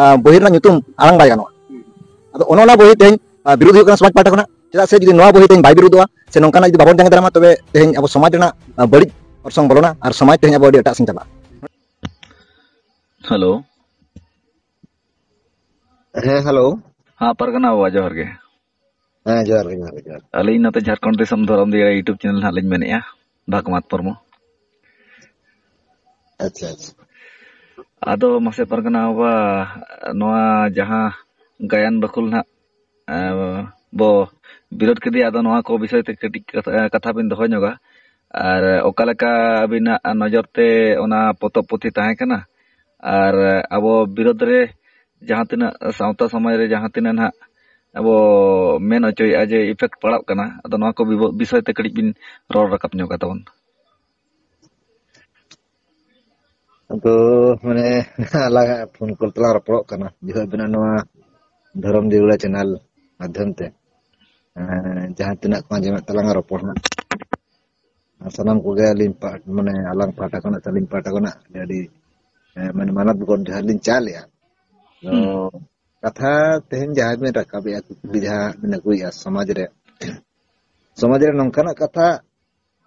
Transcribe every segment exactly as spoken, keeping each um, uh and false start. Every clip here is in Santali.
ᱟᱸ, ᱵᱚᱦᱤ ᱨᱮᱱᱟᱜ ᱧᱩᱛᱩᱢ ᱟᱲᱟᱝ ᱵᱟᱭ ᱜᱟᱱᱚᱜᱼᱟ᱾ ᱟᱫᱚ ᱚᱱᱮ ᱚᱱᱟ ᱵᱚᱦᱤ ᱛᱮᱦᱮᱧ, ᱟᱸ, ᱵᱤᱨᱳᱫᱷ ᱦᱩᱭᱩᱜ ᱠᱟᱱᱟ ᱥᱚᱢᱟᱡᱽ ᱯᱟᱦᱴᱟ ᱠᱷᱚᱱᱟᱜ᱾ ᱪᱮᱫᱟᱜ ᱥᱮ ᱡᱩᱫᱤ ᱱᱚᱣᱟ ᱵᱚᱦᱤ ᱛᱮᱦᱮᱧ ᱵᱟᱭ ᱵᱤᱨᱳᱫᱷᱚᱜᱼᱟ ᱥᱮ ᱱᱚᱝᱠᱟᱱᱟᱜ ᱡᱩᱫᱤ ᱵᱟᱵᱚᱱ ᱡᱟᱸᱜᱮ ᱫᱟᱨᱟᱢᱟ, ᱛᱚᱵᱮ ᱛᱮᱦᱮᱧ ᱟᱵᱚ ᱥᱚᱢᱟᱡᱽ ᱨᱮᱱᱟᱜ, ᱟᱸ, ᱵᱟᱹᱲᱤᱡ ᱚᱨᱥᱚᱝ ᱵᱚᱞᱚᱱᱟ ᱟᱨ ᱥᱚᱢᱟᱡᱽ ᱛᱮᱦᱮᱧ ᱟᱵᱚ ᱟᱹᱰᱤ ᱮᱴᱟᱜ ᱥᱮᱱ ᱪᱟᱞᱟᱜᱼᱟ᱾ ᱦᱮᱞᱳ᱾ ᱦᱮᱸ, ᱦᱮᱞᱳ᱾ ᱦᱮᱸ, ᱯᱟᱨᱜᱟᱱᱟ ᱵᱟᱵᱟ, ᱡᱚᱦᱟᱨ ᱜᱮ᱾ ᱦᱮᱸ, ᱡᱚᱦᱟᱨ ᱜᱮ, ᱡᱚᱦᱟᱨ ᱜᱮ, ᱡᱚᱦᱟᱨ ᱜᱮ᱾ ᱟᱹᱞᱤᱧ ᱱᱚᱛᱮ ᱡᱷᱟᱲᱠᱷᱚᱸᱰ ᱫᱤᱥᱚᱢ ᱫᱷᱚᱨᱚᱢ ᱫᱤᱭᱟ YouTube channel ᱦᱟᱸᱜ ᱞᱤᱧ ᱢᱮᱱᱮᱫᱼᱟ, ᱵᱷᱟᱜᱽᱢᱟᱛ ᱢᱩᱨᱢᱩ᱾ ᱟᱪᱪᱷᱟ, ᱟᱪᱪᱷᱟ᱾ ᱟᱫᱚ ᱢᱟᱥᱮ ᱯᱟᱨᱜᱟᱱᱟ ᱵᱟᱵᱟ, ᱱᱚᱣᱟ ᱡᱟᱦᱟᱸ ᱜᱟᱭᱟᱱ ᱵᱟᱹᱠᱷᱩᱞ ᱱᱟᱦᱟᱜ, ᱮᱸ, ᱵᱚ ᱵᱤᱨᱳᱫ ᱠᱮᱫᱮᱭᱟ, ᱟᱫᱚ ᱱᱚᱣᱟ ᱠᱚ ᱵᱤᱥᱚᱭ ᱛᱮ ᱠᱟᱹᱴᱤᱡ ᱠᱟᱛᱷᱟ, ᱠᱟᱛᱷᱟ ᱵᱤᱱ ᱫᱚᱦᱚ ᱧᱚᱜᱟ᱾ ᱟᱨ ᱚᱠᱟ ᱞᱮᱠᱟ ᱟᱹᱵᱤᱱᱟᱜ ᱱᱚᱡᱚᱨ ᱛᱮ ᱚᱱᱟ ᱯᱚᱛᱚᱵ ᱯᱩᱛᱷᱤ ᱛᱟᱦᱮᱸ ᱠᱟᱱᱟ? ᱟᱨ ᱟᱵᱚ ᱵᱤᱨᱳᱫ ᱨᱮ ᱡᱟᱦᱟᱸ ᱛᱤᱱᱟᱹᱜ ᱥᱟᱶᱛᱟ ᱥᱚᱢᱟᱡᱽ ᱨᱮ ᱡᱟᱦᱟᱸ ᱛᱤᱱᱟᱹᱜ ᱱᱟᱦᱟᱜ ᱟᱵᱚ ᱢᱮᱱ ᱦᱚᱪᱚᱭᱮᱫᱼᱟ ᱡᱮ effect ᱯᱟᱲᱟᱜ ᱠᱟᱱᱟ, ᱟᱫᱚ ᱱᱚᱣᱟ ᱠᱚ ᱵᱤᱵᱚ-, ᱵᱤᱥᱚᱭ ᱛᱮ ᱠᱟᱹᱴᱤᱡ ᱵᱤᱱ ᱨᱚᱲ ᱨᱟᱠᱟᱵ ᱧᱚᱜᱟ ᱛᱟᱵᱚᱱ᱾ ᱟᱫᱚ ᱢᱟᱱᱮ ᱟᱞᱟᱝᱟᱜ ᱯᱷᱳᱱ ᱠᱚᱞ ᱛᱮᱞᱟᱝ ᱨᱚᱯᱚᱲᱚᱜ ᱠᱟᱱᱟ, ᱡᱚᱦᱚᱜ ᱟᱵᱤᱱᱟᱜ ᱱᱚᱣᱟ ᱫᱷᱚᱨᱚᱢ ᱫᱤᱣᱲᱟ ᱪᱮᱱᱮᱞ ᱢᱟᱫᱽᱫᱷᱚᱢ ᱛᱮ, ᱮᱸ, ᱡᱟᱦᱟᱸ ᱛᱤᱱᱟᱹᱜ ᱠᱚ ᱟᱸᱡᱚᱢᱮᱫ ᱛᱟᱞᱟᱝᱟ ᱨᱚᱯᱚᱲ ᱦᱟᱸᱜ, ᱟᱨ ᱥᱟᱱᱟᱢ ᱠᱚᱜᱮ ᱟᱹᱞᱤᱧ ᱯᱟᱦ-, ᱢᱟᱱᱮ ᱟᱞᱟᱝ ᱯᱟᱦᱴᱟ ᱠᱷᱚᱱᱟᱜ ᱥᱮ ᱟᱹᱞᱤᱧ ᱯᱟᱦᱴᱟ ᱠᱷᱚᱱᱟᱜ ᱟᱹᱰᱤ, ᱮᱸ, ᱢᱟᱱᱮ ᱢᱟᱱᱚᱛ ᱜᱚᱰ ᱡᱚᱦᱟᱨ ᱞᱤᱧ ᱪᱟᱞᱮᱜᱼᱟ᱾ ᱛᱚ ᱦᱩᱸ᱾ ᱠᱟᱛᱷᱟ ᱛᱮᱦᱮᱧ ᱡᱟᱦᱟᱸ ᱵᱤᱱ ᱨᱟᱠᱟᱵᱮᱜᱼᱟ, ᱠᱩᱠᱞᱤ ᱡᱟᱦᱟᱸ ᱵᱤᱱ ᱟᱹᱜᱩᱭᱮᱜᱼᱟ ᱥᱚᱢᱟᱡᱽ ᱨᱮ, ᱥᱚᱢᱟᱡᱽ ᱨᱮ ᱱᱚᱝᱠᱟᱱᱟᱜ ᱠᱟᱛᱷᱟ,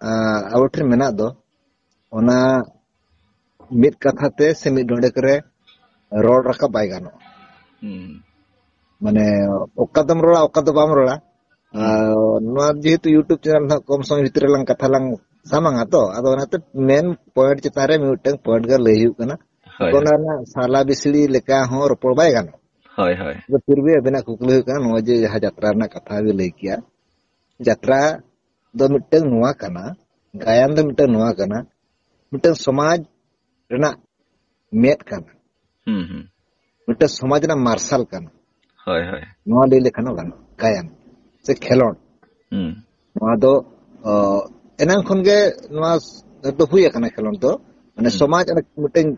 ᱟᱸ, ᱟᱵᱚ ᱴᱷᱮᱱ ᱢᱮᱱᱟᱜ ᱫᱚ, ᱚᱱᱟ ᱢᱤᱫ ᱠᱟᱛᱷᱟ ᱛᱮ ᱥᱮ ᱢᱤᱫ ᱰᱚᱸᱰᱮᱠ ᱨᱮ ᱨᱚᱲ ᱨᱟᱠᱟᱵ ᱵᱟᱭ ᱜᱟᱱᱚᱜᱼᱟ᱾ ᱦᱩᱸ᱾ ᱢᱟᱱᱮ, ᱚᱠᱟ ᱫᱚᱢ ᱨᱚᱲᱟ, ᱚᱠᱟ ᱫᱚ ᱵᱟᱢ ᱨᱚᱲᱟ᱾ ᱦᱩᱸ᱾ ᱟᱨ ᱱᱚᱣᱟ ᱡᱮᱦᱮᱛᱩ YouTube channel ᱱᱟᱦᱟᱜ ᱠᱚᱢ ᱥᱚᱢᱚᱭ ᱵᱷᱤᱛᱨᱤ ᱨᱮᱞᱟᱝ ᱠᱟᱛᱷᱟ ᱞᱟᱝ ᱥᱟᱢᱟᱝᱟ ᱛᱚ, ᱟᱫᱚ ᱚᱱᱟᱛᱮ main point ᱪᱮᱛᱟᱱ ᱨᱮ ᱢᱤᱫᱴᱟᱝ point ᱜᱮ ᱞᱟᱹᱭ ᱦᱩᱭᱩᱜ ᱠᱟᱱᱟ᱾ ᱦᱳᱭ, ᱚᱱᱟ ᱦᱳᱭ᱾ ᱨᱮᱱᱟᱜ ᱥᱟᱞᱟ ᱵᱤᱥᱲᱤ ᱞᱮᱠᱟ ᱦᱚᱸ ᱨᱚᱯᱚᱲ ᱵᱟᱭ ᱜᱟᱱᱚᱜᱼᱟ᱾ ᱦᱳᱭ, ᱦᱳᱭ᱾ ᱟᱫᱚ ᱯᱷᱤᱨ ᱵᱷᱤ ᱟᱵᱤᱱᱟᱜ ᱠᱩᱠᱞᱤ ᱦᱩᱭᱩᱜ ᱠᱟᱱᱟ, ᱱᱚᱜᱼᱚᱭ ᱡᱮ ᱡᱟᱦᱟᱸ ᱡᱟᱛᱨᱟ ᱨᱮᱱᱟᱜ ᱠᱟᱛᱷᱟ ᱵᱤᱱ ᱞᱟᱹᱭ ᱠᱮᱜᱼᱟ, ᱡᱟᱛᱨᱟ ᱫᱚ ᱢᱤᱫᱴᱟᱝ ᱱᱚᱣᱟ ᱠᱟᱱᱟ, ᱜᱟᱭᱟᱱ ᱫᱚ ᱢᱤᱫᱴᱟᱝ ᱱᱚᱣᱟ ᱠᱟᱱᱟ, ᱢᱤᱫᱴᱟᱝ ᱥᱚᱢᱟᱡᱽ ᱨᱮᱱᱟᱜ ᱢᱮᱫ ᱠᱟᱱᱟ, ᱦᱩᱸ, ᱦᱩᱸ᱾ ᱢᱤᱫᱴᱟᱝ ᱥᱚᱢᱟᱡᱽ ᱨᱮᱱᱟᱜ ᱢᱟᱨᱥᱟᱞ ᱠᱟᱱᱟ᱾ ᱦᱳᱭ, ᱦᱳᱭ᱾ ᱱᱚᱣᱟ ᱞᱟᱹᱭ ᱞᱮᱠᱷᱟᱱ ᱦᱚᱸ ᱜᱟᱱᱚᱜᱼᱟ, ᱜᱟᱭᱟᱱ ᱥᱮ ᱠᱷᱮᱞᱳᱰ᱾ ᱦᱩᱸ᱾ ᱱᱚᱣᱟ ᱫᱚ, ᱚ, ᱮᱱᱟᱝ ᱠᱷᱚᱱ ᱜᱮ ᱱᱚᱣᱟ ᱫᱚ ᱦᱩᱭ ᱟᱠᱟᱱᱟ ᱠᱷᱮᱞᱳᱰ ᱫᱚ᱾ ᱢᱟᱱᱮ ᱦᱩᱸ᱾ ᱥᱚᱢᱟᱡᱽ, ᱚᱱᱟ ᱢᱤᱫᱴᱟᱝ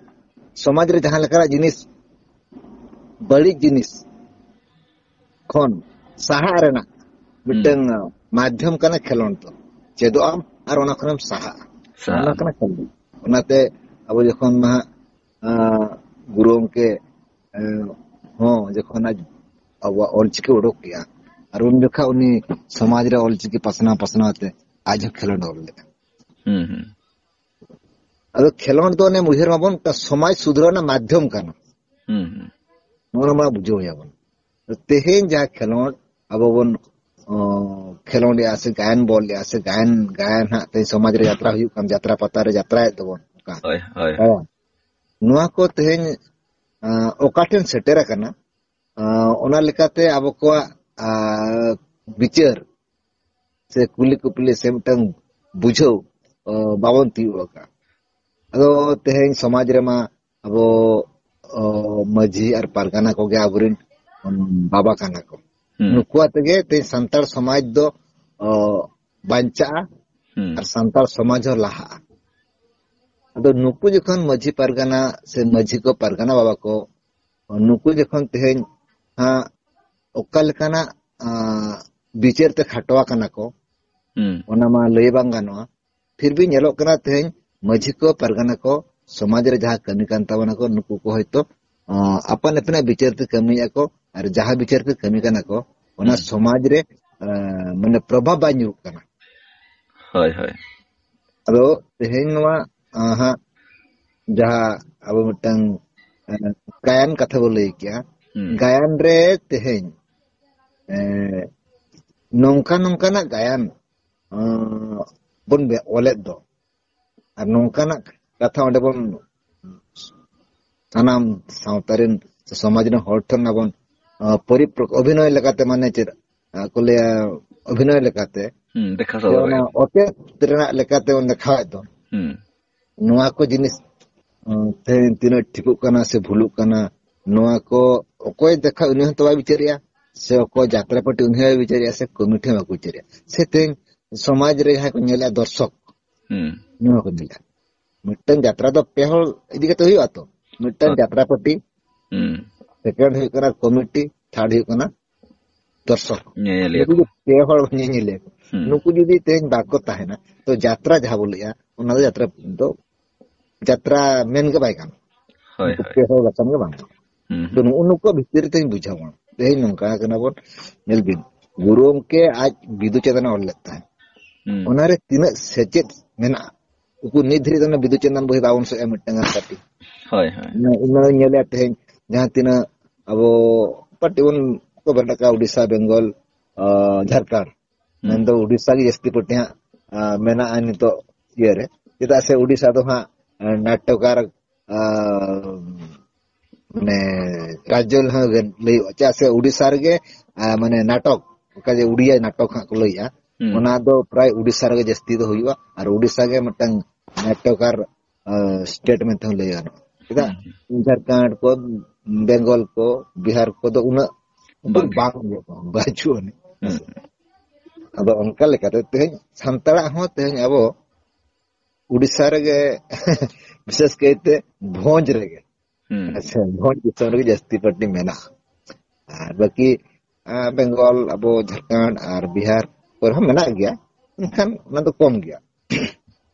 ᱥᱚᱢᱟᱡᱽ ᱨᱮ ᱡᱟᱦᱟᱸ ᱞᱮᱠᱟᱱᱟᱜ ᱡᱤᱱᱤᱥ, ᱵᱟᱹᱲᱤᱡ ᱡᱤᱱᱤᱥ ᱠᱷᱚᱱ ᱥᱟᱦᱟᱜ ᱨᱮᱱᱟᱜ ᱦᱩᱸ᱾ ᱢᱤᱫᱴᱟᱝ, ᱟ, ᱢᱟᱫᱽᱫᱷᱚᱢ ᱠᱟᱱᱟ ᱠᱷᱮᱞᱳᱰ ᱫᱚ᱾ ᱪᱮᱫᱚᱜ ᱟᱢ ᱟᱨ ᱚᱱᱟ ᱠᱷᱚᱱᱮᱢ ᱥᱟᱦᱟᱜᱼᱟ᱾ ᱥᱟᱦᱟᱜᱼᱟ᱾ ᱚᱱᱟ ᱠᱟᱱᱟ ᱠᱷᱮᱞᱳᱰ᱾ ᱚᱱᱟᱛᱮ ᱟᱵᱚ ᱡᱚᱠᱷᱚᱱ ᱱᱟᱦᱟᱜ, ᱟ, ᱜᱩᱨᱩ ᱜᱚᱢᱠᱮ ᱮ, ᱦᱚᱸ, ᱡᱚᱠᱷᱚᱱ ᱟᱡ ᱟᱵᱚᱣᱟᱜ ᱚᱞᱪᱤᱠᱤ ᱩᱰᱩᱠ ᱠᱮᱜᱼᱟ, ᱟᱨ ᱩᱱ ᱡᱚᱠᱷᱟ ᱩᱱᱤ ᱥᱚᱢᱟᱡᱽ ᱨᱮ ᱚᱞᱪᱤᱠᱤ ᱯᱟᱥᱱᱟᱣ ᱯᱟᱥᱱᱟᱣ ᱛᱮ ᱟᱡ ᱦᱚᱸ ᱠᱷᱮᱞᱳᱰ ᱚᱞ ᱞᱮᱫᱼᱟ᱾ ᱦᱩᱸ, ᱦᱩᱸ᱾ ᱟᱫᱚ ᱠᱷᱮᱞᱳᱰ ᱫᱚ ᱚᱱᱮ ᱩᱭᱦᱟᱹᱨ ᱢᱟᱵᱚᱱ, ᱢᱤᱫᱴᱟᱝ ᱥᱚᱢᱟᱡᱽ ᱥᱩᱫᱷᱨᱟᱹᱣ ᱨᱮᱱᱟᱜ ᱢᱟᱫᱽᱫᱷᱚᱢ ᱠᱟᱱᱟ᱾ ᱦᱩᱸ, ᱦᱩᱸ᱾ ᱱᱚᱣᱟ ᱢᱟ ᱵᱩᱡᱷᱟᱹᱣ ᱦᱩᱭ ᱟᱵᱚᱱ᱾ ᱛᱮᱦᱮᱧ ᱡᱟᱦᱟᱸ ᱠᱷᱮᱞᱳᱰ ᱟᱵᱚ ᱵᱚᱱ, ᱚ, ᱠᱷᱮᱞᱳᱰᱮᱜᱼᱟ ᱥᱮ ᱜᱟᱭᱟᱱ ᱵᱚᱞ ᱮᱜᱼᱟ ᱥᱮ ᱜᱟᱭᱟᱱ, ᱜᱟᱭᱟᱱ ᱦᱟᱸᱜ ᱛᱮᱦᱮᱧ ᱥᱚᱢᱟᱡᱽ ᱨᱮ ᱡᱟᱛᱨᱟ ᱦᱩᱭᱩᱜ ᱠᱟᱱ, ᱡᱟᱛᱨᱟ ᱯᱟᱛᱟ ᱨᱮ ᱡᱟᱛᱨᱟᱭᱮᱫ ᱛᱟᱵᱚᱱ ᱚᱱᱠᱟ᱾ ᱦᱳᱭ, ᱦᱳᱭ᱾ ᱦᱮᱸ᱾ ᱱᱚᱣᱟ ᱠᱚ ᱛᱮᱦᱮᱧ, ᱟ, ᱚᱠᱟ ᱴᱷᱮᱱ ᱥᱮᱴᱮᱨ ᱟᱠᱟᱱᱟ, ᱟ, ᱚᱱᱟ ᱞᱮᱠᱟᱛᱮ ᱟᱵᱚ ᱠᱚᱣᱟᱜ, ᱟ, ᱵᱤᱪᱟᱹᱨ ᱥᱮ ᱠᱩᱞᱤ ᱠᱩᱯᱞᱤ ᱥᱮ ᱢᱤᱫᱴᱟᱝ ᱵᱩᱡᱷᱟᱹᱣ, ᱟ, ᱵᱟᱵᱚᱱ ᱛᱤᱭᱳᱜ ᱟᱠᱟᱫᱼᱟ᱾ ᱟᱫᱚ ᱛᱮᱦᱮᱧ ᱥᱚᱢᱟᱡᱽ ᱨᱮᱢᱟ ᱟᱵᱚ, ᱚ, ᱢᱟᱹᱡᱷᱤ ᱟᱨ ᱯᱟᱨᱜᱟᱱᱟ ᱠᱚᱜᱮ ᱟᱵᱚᱨᱮᱱ, ᱩᱢ, ᱵᱟᱵᱟ ᱠᱟᱱᱟ ᱠᱚ᱾ ᱦᱩᱸ᱾ ᱱᱩᱠᱩ ᱟᱛᱮ ᱜᱮ ᱛᱮᱦᱮᱧ ᱥᱟᱱᱛᱟᱲ ᱥᱚᱢᱟᱡᱽ ᱫᱚ, ᱚ, ᱵᱟᱧᱪᱟᱜᱼᱟ ᱦᱩᱸ᱾ ᱟᱨ ᱥᱟᱱᱛᱟᱲ ᱥᱚᱢᱟᱡᱽ ᱦᱚᱸ ᱞᱟᱦᱟᱜᱼᱟ᱾ ᱟᱫᱚ ᱱᱩᱠᱩ ᱡᱚᱠᱷᱚᱱ ᱢᱟᱹᱡᱷᱤ ᱯᱟᱨᱜᱟᱱᱟ ᱥᱮ ᱢᱟᱹᱡᱷᱤ ᱠᱚ ᱯᱟᱨᱜᱟᱱᱟ ᱵᱟᱵᱟ ᱠᱚ ᱱᱩᱠᱩ ᱡᱚᱠᱷᱚᱱ ᱛᱮᱦᱮᱧ ᱦᱟᱸᱜ ᱚᱠᱟ ᱞᱮᱠᱟᱱᱟᱜ, ᱟᱸ, ᱵᱤᱪᱟᱹᱨ ᱛᱮ ᱠᱷᱟᱴᱚ ᱟᱠᱟᱱᱟ ᱠᱚ, ᱦᱩᱸ᱾ ᱚᱱᱟ ᱢᱟ ᱞᱟᱹᱭ ᱵᱟᱝ ᱜᱟᱱᱚᱜᱼᱟ᱾ ᱯᱷᱤᱨ ᱵᱷᱤ ᱧᱮᱞᱚᱜ ᱠᱟᱱᱟ ᱛᱮᱦᱮᱧ ᱢᱟᱹᱡᱷᱤ ᱠᱚ, ᱯᱟᱨᱜᱟᱱᱟ ᱠᱚ, ᱥᱚᱢᱟᱡᱽ ᱨᱮ ᱡᱟᱦᱟᱸ ᱠᱟᱹᱢᱤ ᱠᱟᱱ ᱛᱟᱵᱚᱱᱟ ᱠᱚ, ᱱᱩᱠᱩ ᱠᱚ ᱦᱚᱭᱛᱳ, ᱟᱸ, ᱟᱯᱟᱱ ᱟᱹᱯᱤᱱᱟᱜ ᱵᱤᱪᱟᱹᱨ ᱛᱮ ᱠᱟᱹᱢᱤᱭᱮᱫᱼᱟ ᱠᱚ, ᱟᱨ ᱡᱟᱦᱟᱸ ᱵᱤᱪᱟᱹᱨ ᱛᱮ ᱠᱟᱹᱢᱤ ᱠᱟᱱᱟ ᱠᱚ, ᱚᱱᱟ ᱦᱩᱸ᱾ ᱥᱚᱢᱟᱡᱽ ᱨᱮ, ᱟᱸ, ᱢᱟᱱᱮ ᱯᱨᱚᱵᱷᱟᱵᱽ ᱵᱟᱭ ᱧᱩᱨᱩᱜ ᱠᱟᱱᱟ᱾ ᱦᱳᱭ, ᱦᱳᱭ᱾ ᱟᱫᱚ ᱛᱮᱦᱮᱧ ᱱᱚᱣᱟ, ᱟᱸ, ᱦᱟᱸᱜ ᱡᱟᱦᱟᱸ ᱟᱵᱚ ᱢᱤᱫᱴᱟᱝ, ᱮᱸ, ᱜᱟᱭᱟᱱ ᱠᱟᱛᱷᱟ ᱵᱚ ᱞᱟᱹᱭ ᱠᱮᱜᱼᱟ᱾ ᱦᱩᱸ᱾ ᱜᱟᱭᱟᱱ ᱨᱮ ᱛᱮᱦᱮᱧ, ᱮᱸ, ᱱᱚᱝᱠᱟ ᱱᱚᱝᱠᱟᱱᱟᱜ ᱜᱟᱭᱟᱱ, ᱟᱸ, ᱵᱚᱱ ᱵᱮ-, ᱚᱞᱮᱫ ᱫᱚ᱾ ᱟᱨ ᱱᱚᱝᱠᱟᱱᱟᱜ ᱠᱟᱛᱷᱟ ᱚᱸᱰᱮ ᱵᱚᱱ ᱥᱟᱱᱟᱢ ᱥᱟᱶᱛᱟ ᱨᱮᱱ ᱥᱮ ᱥᱚᱢᱟᱡᱽ ᱨᱮᱱ ᱦᱚᱲ ᱴᱷᱮᱱ ᱟᱵᱚᱱ, ᱟᱸ, ᱯᱚᱨᱤᱯᱨᱚᱠ-, ᱚᱵᱷᱤᱱᱚᱭ ᱞᱮᱠᱟᱛᱮ ᱢᱟᱱᱮ ᱪᱮᱫ, ᱟᱸ, ᱠᱚ ᱞᱟᱹᱭᱟ, ᱚᱵᱷᱤᱱᱚᱭ ᱞᱮᱠᱟᱛᱮ ᱦᱩᱸ, ᱫᱮᱠᱷᱟ ᱥᱮ ᱥᱚᱫᱚᱨ ᱚᱱᱟ ᱦᱩᱭᱩᱜᱼᱟ᱾ ᱚᱛᱮᱛ ᱨᱮᱱᱟᱜ ᱞᱮᱠᱟᱛᱮ ᱵᱚᱱ ᱫᱮᱠᱷᱟᱣᱮᱫ ᱫᱚ᱾ ᱦᱩᱸ᱾ ᱱᱚᱣᱟ ᱠᱚ ᱡᱤᱱᱤᱥ, ᱟᱸ, ᱛᱮᱦᱮᱧ ᱛᱤᱱᱟᱹᱜ ᱴᱷᱤᱠᱚᱜ ᱠᱟᱱᱟ ᱥᱮ ᱵᱷᱩᱞᱩᱜ ᱠᱟᱱᱟ, ᱱᱚᱣᱟ ᱠᱚ ᱚᱠᱚᱭ ᱫᱮᱠᱷᱟ ᱩᱱᱤ ᱦᱚᱸᱛᱚ ᱵᱟᱭ ᱵᱤᱪᱟᱹᱨᱮᱜᱼᱟ, ᱥᱮ ᱚᱠᱚᱭ ᱡᱟᱛᱨᱟ ᱯᱟᱹᱴᱤ ᱩᱱᱤ ᱦᱚᱸ ᱵᱟᱭ ᱵᱤᱪᱟᱹᱨᱮᱜᱼᱟ, ᱥᱮ ᱠᱚᱢᱤᱴᱤ ᱦᱚᱸ ᱵᱟᱠᱚ ᱵᱤᱪᱟᱹᱨᱮᱜᱼᱟ᱾ ᱥᱮ ᱛᱮᱦᱮᱧ ᱥᱚᱢᱟᱡᱽ ᱨᱮ ᱡᱟᱦᱟᱸᱭ ᱠᱚ ᱧᱮᱞᱮᱜᱼᱟ ᱫᱚᱨᱥᱚᱠ, ᱦᱩᱸ᱾ ᱱᱚᱣᱟ ᱠᱚ ᱧᱮᱞᱟ᱾ ᱢᱤᱫᱴᱟᱝ ᱡᱟᱛᱨᱟ ᱫᱚ ᱯᱮ ᱦᱚᱲ ᱤᱫᱤ ᱠᱟᱛᱮ ᱦᱩᱭᱩᱜᱼᱟ ᱛᱚ᱾ ᱢᱤᱫᱴᱟᱝ ᱦᱳᱭ᱾ ᱡᱟᱛᱨᱟ ᱯᱟᱹᱴᱤ, ᱦᱩᱸ᱾ ᱥᱮᱠᱮᱱᱰ ᱦᱩᱭᱩᱜ ᱠᱟᱱᱟ ᱠᱚᱢᱤᱴᱤ, ᱛᱷᱟᱨᱰ ᱦᱩᱭᱩᱜ ᱠᱟᱱᱟ ᱫᱚᱨᱥᱚᱠ᱾ ᱧᱮᱧᱮᱞᱤᱭᱟᱹ ᱱᱩᱠᱩ ᱠᱚ᱾ ᱡᱩᱫᱤ ᱯᱮ ᱦᱚᱲ ᱧᱮᱧᱮᱞᱤᱭᱟᱹ ᱠᱚ, ᱦᱩᱸ᱾ ᱱᱩᱠᱩ ᱡᱩᱫᱤ ᱛᱮᱦᱮᱧ ᱵᱟᱠᱚ ᱛᱟᱦᱮᱱᱟ, ᱛᱚ ᱡᱟᱛᱨᱟ ᱡᱟᱦᱟᱸ ᱵᱚ ᱞᱟᱹᱭᱟ, ᱚᱱᱟ ᱫᱚ ᱡᱟᱛᱨᱟ ᱫᱚ ᱡᱟᱛᱨᱟ ᱢᱮᱱ ᱜᱮ ᱵᱟᱭ ᱜᱟᱱᱚᱜᱼᱟ᱾ ᱦᱳᱭ, ᱱᱩᱠᱩ ᱦᱳᱭ᱾ ᱯᱮ ᱦᱚᱲ ᱵᱟᱠᱷᱟᱱ ᱜᱮ ᱵᱟᱝ ᱜᱟᱱᱚᱜᱼᱟ᱾ ᱦᱩᱸ, ᱛᱚ ᱦᱩᱸ᱾ ᱱᱩᱜᱼᱩ ᱱᱩᱠᱩ ᱵᱷᱤᱛᱤᱨ ᱨᱮ ᱛᱮᱦᱮᱧ ᱵᱩᱡᱷᱟᱹᱣᱟ᱾ ᱛᱮᱦᱮᱧ ᱱᱚᱝᱠᱟ ᱠᱟᱱᱟ ᱵᱚᱱ, ᱧᱮᱞ ᱵᱤᱱ, ᱜᱩᱨᱩ ᱜᱚᱢᱠᱮ ᱟᱡ ᱵᱤᱫᱩ ᱪᱟᱸᱫᱟᱱ ᱚᱞ ᱞᱮᱫ ᱛᱟᱦᱮᱸᱫ᱾ ᱦᱩᱸ᱾ ᱚᱱᱟᱨᱮ ᱛᱤᱱᱟᱹᱜ ᱥᱮᱪᱮᱫ ᱢᱮᱱᱟᱜᱼᱟ, ᱩᱱᱠᱩ ᱱᱤᱛ ᱫᱷᱟᱹᱨᱤᱡ ᱫᱚ ᱚᱱᱟ ᱵᱤᱫᱩ ᱪᱟᱸᱫᱟᱱ ᱵᱚᱦᱤ ᱵᱟᱵᱚᱱ ᱥᱮᱫ ᱢᱤᱫᱴᱟᱝ ᱜᱟᱱ ᱠᱟᱹᱴᱤᱡ᱾ ᱦᱳᱭ, ᱦᱳᱭ᱾ ᱚᱱᱟ, ᱚᱱᱟ ᱧᱮᱞᱮᱫ ᱛᱮᱦᱮᱧ ᱡᱟᱦᱟᱸ ᱛᱤᱱᱟᱹᱜ ᱟᱵᱚ ᱯᱟᱴᱤ ᱵᱚᱱ ᱠᱚᱵᱷᱟᱨ ᱟᱠᱟᱫ, ᱩᱰᱤᱥᱟ, ᱵᱮᱝᱜᱚᱞ, ᱟ, ᱡᱷᱟᱲᱠᱷᱚᱸᱰ, ᱦᱩᱸ᱾ ᱢᱮᱱᱫᱚ ᱩᱰᱤᱥᱟ ᱜᱮ ᱡᱟᱹᱥᱛᱤ ᱯᱟᱹᱴᱤ ᱦᱟᱸᱜ, ᱟ, ᱢᱮᱱᱟᱜᱼᱟ ᱱᱤᱛᱚᱜ ᱤᱭᱟᱹᱨᱮ᱾ ᱪᱮᱫᱟᱜ ᱥᱮ ᱩᱰᱤᱥᱟ ᱫᱚ ᱦᱟᱸᱜ, ᱟ, ᱱᱟᱴᱭᱚᱠᱟᱨ, ᱟ, ᱢᱟᱱᱮ ᱨᱟᱡᱽᱡᱚ ᱦᱚᱸ ᱞᱟᱹᱭᱚᱜᱼᱟ᱾ ᱪᱮᱫᱟᱜ ᱥᱮ ᱩᱰᱤᱥᱟ ᱨᱮᱜᱮ, ᱟ, ᱢᱟᱱᱮ ᱱᱟᱴᱚᱠ, ᱚᱠᱟ ᱡᱮ ᱩᱰᱤᱭᱟ ᱱᱟᱴᱚᱠ ᱦᱟᱸᱜ ᱠᱚ ᱞᱟᱹᱭᱮᱜᱼᱟ, ᱦᱩᱸ᱾ ᱚᱱᱟ ᱫᱚ ᱯᱨᱟᱭ ᱩᱰᱤᱥᱟ ᱨᱮᱜᱮ ᱡᱟᱹᱥᱛᱤ ᱫᱚ ᱦᱩᱭᱩᱜᱼᱟ᱾ ᱟᱨ ᱩᱰᱤᱥᱟ ᱜᱮ ᱢᱤᱫᱴᱟᱝ ᱱᱟᱴᱭᱚᱠᱟᱨ, ᱟ, ᱥᱴᱮᱴ ᱢᱮᱱᱛᱮ ᱦᱚᱸ ᱞᱟᱹᱭ ᱜᱟᱱᱚᱜᱼᱟ᱾ ᱪᱮᱫᱟᱜ? ᱦᱩᱸ᱾ ᱡᱷᱟᱲᱠᱷᱚᱸᱰ ᱠᱚ, ᱵᱮᱝᱜᱚᱞ ᱠᱚ, ᱵᱤᱦᱟᱨ ᱠᱚᱫᱚ ᱩᱱᱟᱹᱜ ᱵᱟᱝ᱾ ᱵᱟᱝ ᱦᱩᱭᱩᱜᱼᱟ, ᱵᱟᱹᱪᱩᱜ ᱟᱹᱱᱤᱡ᱾ ᱦᱩᱸ᱾ ᱟᱫᱚ ᱚᱱᱠᱟ ᱞᱮᱠᱟᱛᱮ ᱛᱮᱦᱮᱧ ᱥᱟᱱᱛᱟᱲᱟᱜ ᱦᱚᱸ ᱛᱮᱦᱮᱧ ᱟᱵᱚ ᱩᱰᱤᱥᱟ ᱨᱮᱜᱮ ᱵᱤᱥᱮᱥ ᱠᱟᱭᱛᱮ ᱵᱷᱚᱸᱡᱽ ᱨᱮᱜᱮ, ᱦᱩᱸ᱾ ᱟᱪᱪᱷᱟ, ᱵᱷᱚᱸᱡᱽ ᱫᱤᱥᱚᱢ ᱨᱮᱜᱮ ᱡᱟᱹᱥᱛᱤ ᱯᱟᱹᱴᱤ ᱢᱮᱱᱟᱜᱼᱟ᱾ ᱟᱨ ᱵᱟᱹᱠᱤ, ᱟ, ᱵᱮᱝᱜᱚᱞ, ᱟᱵᱚ ᱡᱷᱟᱲᱠᱷᱚᱸᱰ ᱟᱨ ᱵᱤᱦᱟᱨ ᱠᱚᱨᱮ ᱦᱚᱸ ᱢᱮᱱᱟᱜ ᱜᱮᱭᱟ, ᱢᱮᱱᱠᱷᱟᱱ ᱚᱱᱟ ᱫᱚ ᱠᱚᱢ ᱜᱮᱭᱟ᱾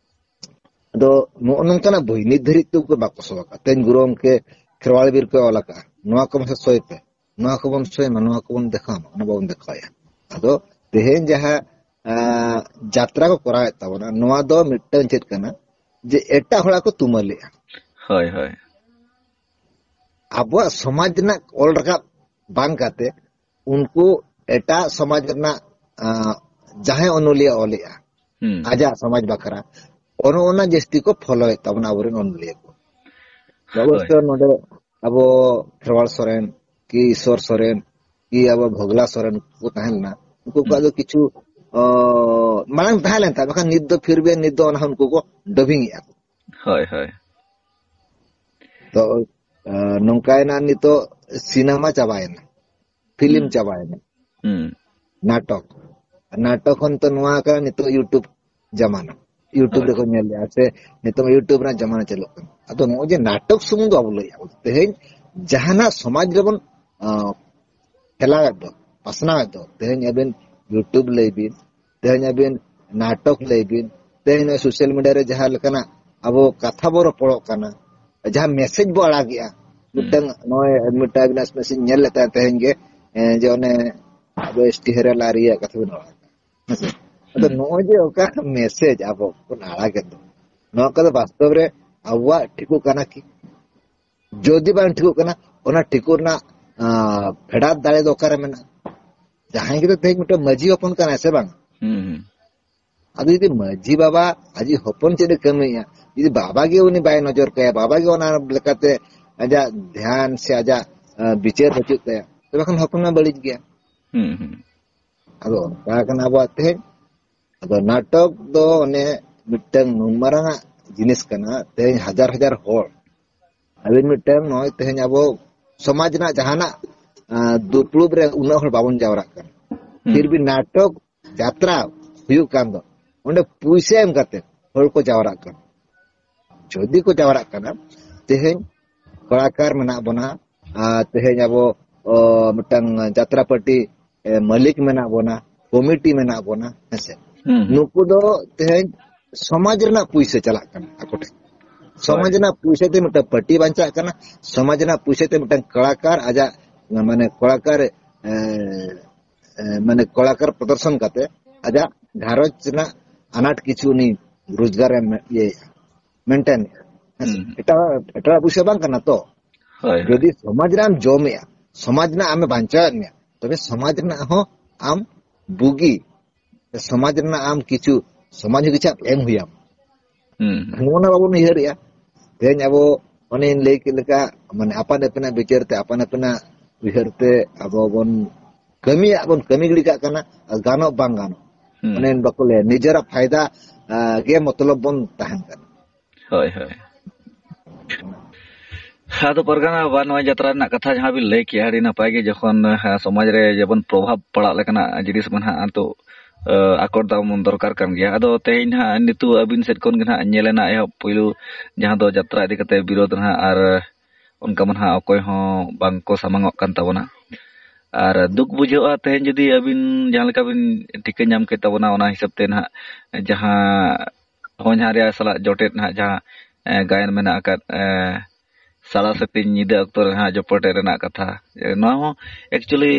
ᱟᱫᱚ ᱱᱚᱜᱼᱚ ᱱᱚᱝᱠᱟᱱᱟᱜ ᱵᱳᱭ ᱱᱤᱛ ᱫᱷᱟᱹᱨᱤᱡ ᱛᱮ ᱩᱱᱠᱩ ᱵᱟᱠᱚ ᱥᱚ ᱟᱠᱟᱫ᱾ ᱛᱮᱦᱮᱧ ᱜᱩᱨᱩ ᱜᱚᱢᱠᱮ ᱠᱷᱮᱨᱣᱟᱲ ᱵᱤᱨ ᱠᱚ ᱚᱞ ᱟᱠᱟᱫᱼᱟ, ᱱᱚᱣᱟ ᱠᱚ ᱢᱟᱥᱮ ᱥᱚᱭ ᱯᱮ, ᱱᱚᱣᱟ ᱠᱚᱵᱚᱱ ᱥᱚᱭ ᱢᱟ, ᱱᱚᱣᱟ ᱠᱚᱵᱚᱱ ᱫᱮᱠᱷᱟᱣ ᱢᱟ, ᱚᱱᱟ ᱵᱟᱵᱚᱱ ᱫᱮᱠᱷᱟᱣᱮᱫᱼᱟ᱾ ᱟᱫᱚ ᱛᱮᱦᱮᱧ ᱡᱟᱦᱟᱸ, ᱟ, ᱡᱟᱛᱨᱟ ᱠᱚ ᱠᱚᱨᱟᱣᱮᱫ ᱛᱟᱵᱚᱱᱟ, ᱱᱚᱣᱟ ᱫᱚ ᱢᱤᱫᱴᱟᱝ ᱪᱮᱫ ᱠᱟᱱᱟ, ᱡᱮ ᱮᱴᱟᱜ ᱦᱚᱲᱟᱜ ᱠᱚ ᱛᱩᱢᱟᱹᱞᱮᱜᱼᱟ᱾ ᱦᱳᱭ, ᱦᱳᱭ᱾ ᱟᱵᱚᱣᱟᱜ ᱥᱚᱢᱟᱡᱽ ᱨᱮᱱᱟᱜ ᱚᱞ ᱨᱟᱠᱟᱵ ᱵᱟᱝ ᱠᱟᱛᱮ ᱩᱱᱠᱩ ᱮᱴᱟᱜ ᱥᱚᱢᱟᱡᱽ ᱨᱮᱱᱟᱜ, ᱟ, ᱡᱟᱦᱟᱸᱭ ᱚᱱᱚᱞᱤᱭᱟᱹ ᱚᱞᱮᱜᱼᱟ, ᱦᱩᱸ᱾ ᱟᱡᱟᱜ ᱥᱚᱢᱟᱡᱽ ᱵᱟᱠᱷᱨᱟ, ᱚᱱᱮ ᱚᱱᱟ ᱡᱟᱹᱥᱛᱤ ᱠᱚ ᱯᱷᱚᱞᱳᱭᱮᱫ ᱛᱟᱵᱚᱱᱟ ᱟᱵᱚᱨᱮᱱ ᱚᱱᱚᱞᱤᱭᱟᱹ ᱠᱚ᱾ ᱦᱳᱭ᱾ ᱚᱵᱚᱥᱥᱚ ᱱᱚᱰᱮ ᱟᱵᱚ ᱠᱷᱮᱨᱣᱟᱲ ᱥᱚᱨᱮᱱ ᱠᱤ ᱤᱥᱚᱨ ᱥᱚᱨᱮᱱ ᱠᱤ ᱟᱵᱚ ᱵᱷᱚᱜᱽᱞᱟ ᱥᱚᱨᱮᱱ ᱠᱚ ᱛᱟᱦᱮᱸ ᱞᱮᱱᱟ, ᱩᱱᱠᱩ ᱠᱚᱣᱟᱜ ᱦᱩᱸ᱾ ᱫᱚ ᱠᱤᱪᱷᱩ, ᱚ, ᱢᱟᱲᱟᱝ ᱛᱟᱦᱮᱸ ᱞᱮᱱ ᱛᱟᱦᱮᱸ, ᱵᱟᱠᱷᱟᱱ ᱱᱤᱛ ᱫᱚ ᱯᱷᱤᱨ ᱵᱷᱤ ᱱᱤᱛ ᱫᱚ ᱚᱱᱟ ᱦᱚᱸ ᱩᱱᱠᱩ ᱠᱚ ᱰᱟᱵᱤᱝ ᱮᱜᱼᱟ ᱠᱚ᱾ ᱦᱳᱭ, ᱦᱳᱭ᱾ ᱛᱚ, ᱟ, ᱱᱚᱝᱠᱟᱭᱮᱱᱟ, ᱱᱤᱛᱚᱜ ᱥᱤᱱᱮᱢᱟ ᱪᱟᱵᱟᱭᱮᱱᱟ, ᱯᱷᱤᱞᱢ ᱦᱩᱸ᱾ ᱪᱟᱵᱟᱭᱮᱱᱟ, ᱦᱩᱸ᱾ ᱱᱟᱴᱚᱠ, ᱱᱟᱴᱚᱠ ᱠᱷᱚᱱ ᱛᱚ ᱱᱚᱣᱟ ᱠᱟᱱᱟ ᱱᱤᱛᱚᱜ YouTube ᱡᱟᱢᱟᱱᱟ, YouTube ᱦᱳᱭ᱾ ᱨᱮᱠᱚ ᱧᱮᱞᱮᱜᱼᱟ, ᱥᱮ ᱱᱤᱛᱚᱜ YouTube ᱨᱮᱱᱟᱜ ᱡᱟᱢᱟᱱᱟ ᱪᱟᱹᱞᱩᱜ ᱠᱟᱱᱟ᱾ ᱟᱫᱚ ᱱᱚᱜᱼᱚᱭ ᱡᱮ ᱱᱟᱴᱚᱠ ᱥᱩᱢᱩᱝ ᱫᱚ ᱵᱟᱵᱚ ᱞᱟᱹᱭᱮᱜᱼᱟ, ᱛᱮᱦᱮᱧ ᱡᱟᱦᱟᱱᱟᱜ ᱥᱚᱢᱟᱡᱽ ᱨᱮᱵᱚᱱ, ᱟ, ᱯᱷᱮᱞᱟᱣᱮᱫ ᱫᱚ, ᱯᱟᱥᱱᱟᱣᱮᱫ ᱫᱚ, ᱛᱮᱦᱮᱧ ᱟᱵᱤᱱ YouTube ᱞᱟᱹᱭ ᱵᱤᱱ, ᱛᱮᱦᱮᱧ ᱟᱵᱤᱱ ᱱᱟᱴᱚᱠ ᱞᱟᱹᱭ ᱵᱤᱱ, ᱛᱮᱦᱮᱧ ᱱᱚᱜᱼᱚᱭ social media ᱨᱮ ᱡᱟᱦᱟᱸ ᱞᱮᱠᱟᱱᱟᱜ ᱟᱵᱚ ᱠᱟᱛᱷᱟ ᱵᱚ ᱨᱚᱯᱚᱲᱚᱜ ᱠᱟᱱᱟ, ᱡᱟᱦᱟᱸ message ᱵᱚ ᱟᱲᱟᱜᱮᱜᱼᱟ, ᱢᱤᱫᱴᱟᱝ ᱱᱚᱜᱼᱚᱭ ᱢᱤᱫᱴᱟᱝ ᱟᱹᱵᱤᱱᱟᱜ ᱥᱢᱮᱥ ᱤᱧ ᱧᱮᱞ ᱞᱮᱫ ᱛᱟᱦᱮᱸ ᱛᱮᱦᱮᱧ ᱜᱮ, ᱮᱸ, ᱡᱮ ᱚᱱᱮ ᱟᱵᱚ ᱮᱥ ᱴᱤ ᱦᱮᱨᱮᱞ ᱟᱨ ᱨᱮᱭᱟᱜ ᱠᱟᱛᱷᱟ ᱵᱤᱱ ᱨᱚᱲ ᱠᱟᱱᱟ᱾ ᱦᱮᱸᱥᱮ? ᱟᱫᱚ ᱦᱩᱸ᱾ ᱱᱚᱜᱼᱚᱭ ᱡᱮ ᱚᱠᱟ ᱢᱮᱥᱮᱡᱽ ᱟᱵᱚ ᱵᱚᱱ ᱟᱲᱟᱜᱮᱫ ᱫᱚ, ᱱᱚᱣᱟ ᱠᱚᱫᱚ ᱵᱟᱥᱛᱚᱵ ᱨᱮ ᱟᱵᱚᱣᱟᱜ ᱴᱷᱤᱠᱚᱜ ᱠᱟᱱᱟ ᱠᱤ? ᱡᱩᱫᱤ ᱵᱟᱝ ᱴᱷᱤᱠᱚᱜ ᱠᱟᱱᱟ, ᱚᱱᱟ ᱴᱷᱤᱠᱚᱜ ᱨᱮᱱᱟᱜ, ᱟᱸ, ᱯᱷᱮᱰᱟᱛ ᱫᱟᱲᱮ ᱫᱚ ᱚᱠᱟᱨᱮ ᱢᱮᱱᱟᱜᱼᱟ? ᱡᱟᱦᱟᱸᱭ ᱜᱮ ᱛᱮᱦᱮᱧ ᱢᱤᱫᱴᱟᱝ ᱢᱟᱹᱡᱷᱤ ᱦᱚᱯᱚᱱ ᱠᱟᱱᱟᱭ ᱥᱮ ᱵᱟᱝ? ᱦᱩᱸ, ᱦᱩᱸ᱾ ᱟᱫᱚ ᱡᱩᱫᱤ ᱢᱟᱹᱡᱷᱤ ᱵᱟᱵᱟ ᱟᱡᱤᱡ ᱦᱚᱯᱚᱱ ᱪᱮᱫ ᱮ ᱠᱟᱹᱢᱤᱭᱮᱫᱼᱟ, ᱡᱩᱫᱤ ᱵᱟᱵᱟ ᱜᱮ ᱩᱱᱤ ᱵᱟᱭ ᱱᱚᱡᱚᱨ ᱠᱟᱭᱟ, ᱵᱟᱵᱟ ᱜᱮ ᱚᱱᱟ ᱞᱮᱠᱟᱛᱮ ᱟᱡᱟᱜ ᱫᱷᱮᱭᱟᱱ ᱥᱮ ᱟᱡᱟᱜ, ᱟᱸ, ᱵᱤᱪᱟᱹᱨ ᱵᱟᱹᱪᱩᱜ ᱛᱟᱭᱟ, ᱛᱚᱵᱮ ᱠᱷᱟᱱ ᱦᱚᱯᱚᱱ ᱢᱟ ᱵᱟᱹᱲᱤᱡ ᱜᱮᱭᱟ᱾ ᱦᱩᱸ, ᱦᱩᱸ᱾ ᱟᱫᱚ ᱚᱱᱠᱟ ᱠᱟᱱᱟ ᱟᱵᱚᱣᱟᱜ ᱛᱮᱦᱮᱧ᱾ ᱟᱫᱚ ᱱᱟᱴᱚᱠ ᱫᱚ ᱚᱱᱮ ᱢᱤᱫᱴᱟᱝ ᱱᱩᱱ ᱢᱟᱨᱟᱝ ᱟᱜ ᱡᱤᱱᱤᱥ ᱠᱟᱱᱟ, ᱛᱮᱦᱮᱧ ᱦᱟᱡᱟᱨ ᱦᱟᱡᱟᱨ ᱦᱚᱲ, ᱟᱹᱵᱤᱱ ᱢᱤᱫᱴᱟᱝ ᱱᱚᱜᱼᱚᱭ ᱛᱮᱦᱮᱧ ᱟᱵᱚ ᱥᱚᱢᱟᱡᱽ ᱨᱮᱱᱟᱜ ᱡᱟᱦᱟᱱᱟᱜ, ᱟᱸ, ᱫᱩᱯᱲᱩᱵ ᱨᱮ ᱩᱱᱟᱹᱜ ᱦᱚᱲ ᱵᱟᱵᱚᱱ ᱡᱟᱣᱨᱟᱜ ᱠᱟᱱᱟ᱾ ᱦᱩᱸ᱾ ᱯᱷᱤᱨ ᱵᱷᱤ ᱱᱟᱴᱚᱠ ᱡᱟᱛᱨᱟ ᱦᱩᱭᱩᱜ ᱠᱟᱱ ᱫᱚ, ᱚᱸᱰᱮ ᱯᱩᱭᱥᱟᱹ ᱮᱢ ᱠᱟᱛᱮ ᱦᱚᱲ ᱠᱚ ᱡᱟᱣᱨᱟᱜ ᱠᱟᱱᱟ᱾ ᱡᱩᱫᱤ ᱠᱚ ᱡᱟᱣᱨᱟᱜ ᱠᱟᱱᱟ, ᱛᱮᱦᱮᱧ ᱠᱚᱲᱟᱠᱟᱨ ᱢᱮᱱᱟᱜ ᱵᱚᱱᱟ, ᱟᱨ ᱛᱮᱦᱮᱧ ᱟᱵᱚ, ᱚ, ᱢᱤᱫᱴᱟᱝ ᱡᱟᱛᱨᱟ ᱯᱟᱨᱴᱤ, ᱮ, ᱢᱟᱹᱞᱤᱠ ᱢᱮᱱᱟᱜ ᱵᱚᱱᱟ, ᱠᱚᱢᱤᱴᱤ ᱢᱮᱱᱟᱜ ᱵᱚᱱᱟ, ᱦᱮᱸᱥᱮ? ᱦᱩᱸ, ᱦᱩᱸ᱾ ᱱᱩᱠᱩ ᱫᱚ ᱛᱮᱦᱮᱧ ᱥᱚᱢᱟᱡᱽ ᱨᱮᱱᱟᱜ ᱯᱩᱭᱥᱟᱹ ᱪᱟᱞᱟᱜ ᱠᱟᱱᱟ ᱟᱠᱚ ᱴᱷᱮᱱ᱾ ᱥᱚᱢᱟᱡᱽ ᱦᱳᱭ᱾ ᱨᱮᱱᱟᱜ ᱯᱩᱭᱥᱟᱹ ᱛᱮ ᱢᱤᱫᱴᱟᱝ ᱯᱟᱨᱴᱤ ᱵᱟᱧᱪᱟᱜ ᱠᱟᱱᱟ, ᱥᱚᱢᱟᱡᱽ ᱨᱮᱱᱟᱜ ᱯᱩᱭᱥᱟᱹ ᱛᱮ ᱢᱤᱫᱴᱟᱝ ᱠᱚᱲᱟᱠᱟᱨ ᱟᱡᱟᱜ, ᱢᱟᱱᱮ, ᱠᱚᱲᱟᱠᱟᱨ, ᱮ, ᱮ, ᱢᱟᱱᱮ, ᱠᱚᱲᱟᱠᱟᱨ ᱯᱨᱚᱫᱚᱨᱥᱚᱱ ᱠᱟᱛᱮ ᱟᱡᱟᱜ ᱜᱷᱟᱨᱚᱸᱡᱽ ᱨᱮᱱᱟᱜ ᱟᱱᱟᱴ ᱠᱤᱪᱷᱩ ᱩᱱᱤ ᱨᱳᱡᱽᱜᱟᱨ ᱮ ᱢᱮ-, ᱤᱭᱟᱹᱭᱮᱫᱼᱟ, ᱢᱮᱱᱴᱮᱱ᱾ ᱦᱮᱸᱥᱮ? ᱦᱩᱸ᱾ ᱮᱴᱟᱜ, ᱮᱴᱟᱜ ᱯᱩᱭᱥᱟᱹ ᱵᱟᱝ ᱠᱟᱱᱟ ᱛᱚ᱾ ᱦᱳᱭ, ᱦᱳᱭ᱾ ᱡᱩᱫᱤ ᱥᱚᱢᱟᱡᱽ ᱨᱮ ᱟᱢ ᱡᱚᱢᱮᱜᱼᱟ, ᱥᱚᱢᱟᱡᱽ ᱨᱮᱱᱟᱜ ᱟᱢᱮ ᱵᱟᱧᱪᱟᱣᱮᱫ ᱢᱮᱭᱟ, ᱛᱚᱵᱮ ᱥᱚᱢᱟᱡᱽ ᱨᱮᱱᱟᱜ ᱦᱚᱸ ᱟᱢ ᱵᱩᱜᱤ, ᱥᱚᱢᱟᱡᱽ ᱨᱮᱱᱟᱜ ᱟᱢ ᱠᱤᱪᱷᱩ, ᱥᱚᱢᱟᱡᱽ ᱦᱚᱸ ᱠᱤᱪᱷᱩ ᱟᱢ ᱮᱢ ᱦᱩᱭᱟᱢ᱾ ᱦᱩᱸ, ᱦᱩᱸ᱾ ᱱᱚᱜᱼᱚ ᱱᱟ ᱵᱟᱵᱚᱱ ᱩᱭᱦᱟᱹᱨᱮᱜᱼᱟ᱾ ᱛᱮᱦᱮᱧ ᱟᱵᱚ ᱚᱱᱮᱧ ᱞᱟᱹᱭ ᱠᱮᱫ ᱞᱮᱠᱟ, ᱢᱟᱱᱮ, ᱟᱯᱟᱱ ᱟᱹᱯᱤᱱᱟᱜ ᱵᱤᱪᱟᱹᱨ ᱛᱮ, ᱟᱯᱟᱱ ᱟᱹᱯᱤᱱᱟᱜ ᱩᱭᱦᱟᱹᱨ ᱛᱮ ᱟᱵᱚ ᱵᱚᱱ ᱠᱟᱹᱢᱤᱭᱟᱜ ᱵᱚᱱ ᱠᱟᱹᱢᱤ ᱜᱤᱰᱤ ᱠᱟᱜ ᱠᱟᱱᱟ, ᱟᱨ ᱜᱟᱱᱚᱜ ᱵᱟᱝ ᱜᱟᱱᱚᱜ᱾ ᱦᱩᱸ᱾ ᱚᱱᱮ ᱵᱟᱠᱚ ᱞᱟᱹᱭᱟ, ᱱᱤᱡᱮᱨᱟᱜ ᱯᱷᱟᱭᱫᱟ, ᱟ, ᱜᱮ ᱢᱚᱛᱞᱚᱵ ᱵᱚᱱ ᱛᱟᱦᱮᱱ ᱠᱟᱱᱟ᱾ ᱦᱳᱭ, ᱦᱳᱭ᱾ ᱟᱫᱚ ᱯᱟᱨᱜᱟᱱᱟ ᱵᱟᱵᱟ, ᱱᱚᱣᱟ ᱡᱟᱛᱨᱟ ᱨᱮᱱᱟᱜ ᱠᱟᱛᱷᱟ ᱡᱟᱦᱟᱸ ᱵᱤᱱ ᱞᱟᱹᱭ ᱠᱮᱜᱼᱟ, ᱟᱹᱰᱤ ᱱᱟᱯᱟᱭ ᱜᱮ, ᱡᱚᱠᱷᱚᱱ, ᱦᱮᱸ, ᱥᱚᱢᱟᱡᱽ ᱨᱮ ᱡᱮᱢᱚᱱ ᱯᱨᱚᱵᱷᱟᱵᱽ ᱯᱟᱲᱟᱜ ᱞᱮᱠᱟᱱᱟᱜ ᱡᱤᱱᱤᱥ ᱢᱟ ᱱᱟᱦᱟᱜ ᱱᱤᱛᱚᱜ, ᱮ, ᱟᱠᱚᱴ ᱫᱟᱢ ᱫᱚᱨᱠᱟᱨ ᱠᱟᱱ ᱜᱮᱭᱟ᱾ ᱟᱫᱚ ᱛᱮᱦᱮᱧ ᱱᱟᱦᱟᱜ ᱱᱤᱛᱚᱜ ᱟᱹᱵᱤᱱ ᱥᱮᱫ ᱠᱷᱚᱱ ᱜᱮ ᱱᱟᱦᱟᱜ ᱧᱮᱞ ᱮᱱᱟ ᱮᱦᱚᱵ ᱯᱩᱭᱞᱩ, ᱡᱟᱦᱟᱸ ᱫᱚ ᱡᱟᱛᱨᱟ ᱤᱫᱤ ᱠᱟᱛᱮ ᱵᱤᱨᱳᱫᱷ ᱱᱟᱦᱟᱜ, ᱟᱨ ᱚᱱᱠᱟ ᱢᱟ ᱱᱟᱦᱟᱜ ᱚᱠᱚᱭ ᱦᱚᱸ ᱵᱟᱝ ᱠᱚ ᱥᱟᱢᱟᱝ ᱚᱜ ᱠᱟᱱ ᱛᱟᱵᱚᱱᱟ᱾ ᱟᱨ ᱫᱩᱠ ᱵᱩᱡᱷᱟᱹᱜᱼᱟ ᱛᱮᱦᱮᱧ ᱡᱩᱫᱤ ᱟᱹᱵᱤᱱ ᱡᱟᱦᱟᱸ ᱞᱮᱠᱟ ᱵᱤᱱ ᱴᱷᱤᱠᱟᱹ ᱧᱟᱢ ᱠᱮᱫ ᱛᱟᱵᱚᱱᱟ, ᱚᱱᱟ ᱦᱤᱥᱟᱹᱵ ᱛᱮ ᱱᱟᱦᱟᱜ ᱡᱟᱦᱟᱸ ᱦᱚᱧᱦᱟᱨᱤᱭᱟ ᱥᱟᱞᱟᱜ ᱡᱚᱴᱮᱫ ᱱᱟᱦᱟᱜ ᱡᱟᱦᱟᱸ, ᱮ, ᱜᱟᱭᱟᱱ ᱢᱮᱱᱟᱜ ᱟᱠᱟᱫ, ᱮ, ᱥᱟᱲᱟ ᱥᱟᱹᱛᱤᱧ ᱧᱤᱫᱟᱹ ᱚᱠᱛᱚ ᱨᱮ ᱦᱟᱸᱜ ᱡᱚᱯᱚᱴᱮᱫ ᱨᱮᱱᱟᱜ ᱠᱟᱛᱷᱟ᱾ ᱮ, ᱱᱚᱣᱟ ᱦᱚᱸ actually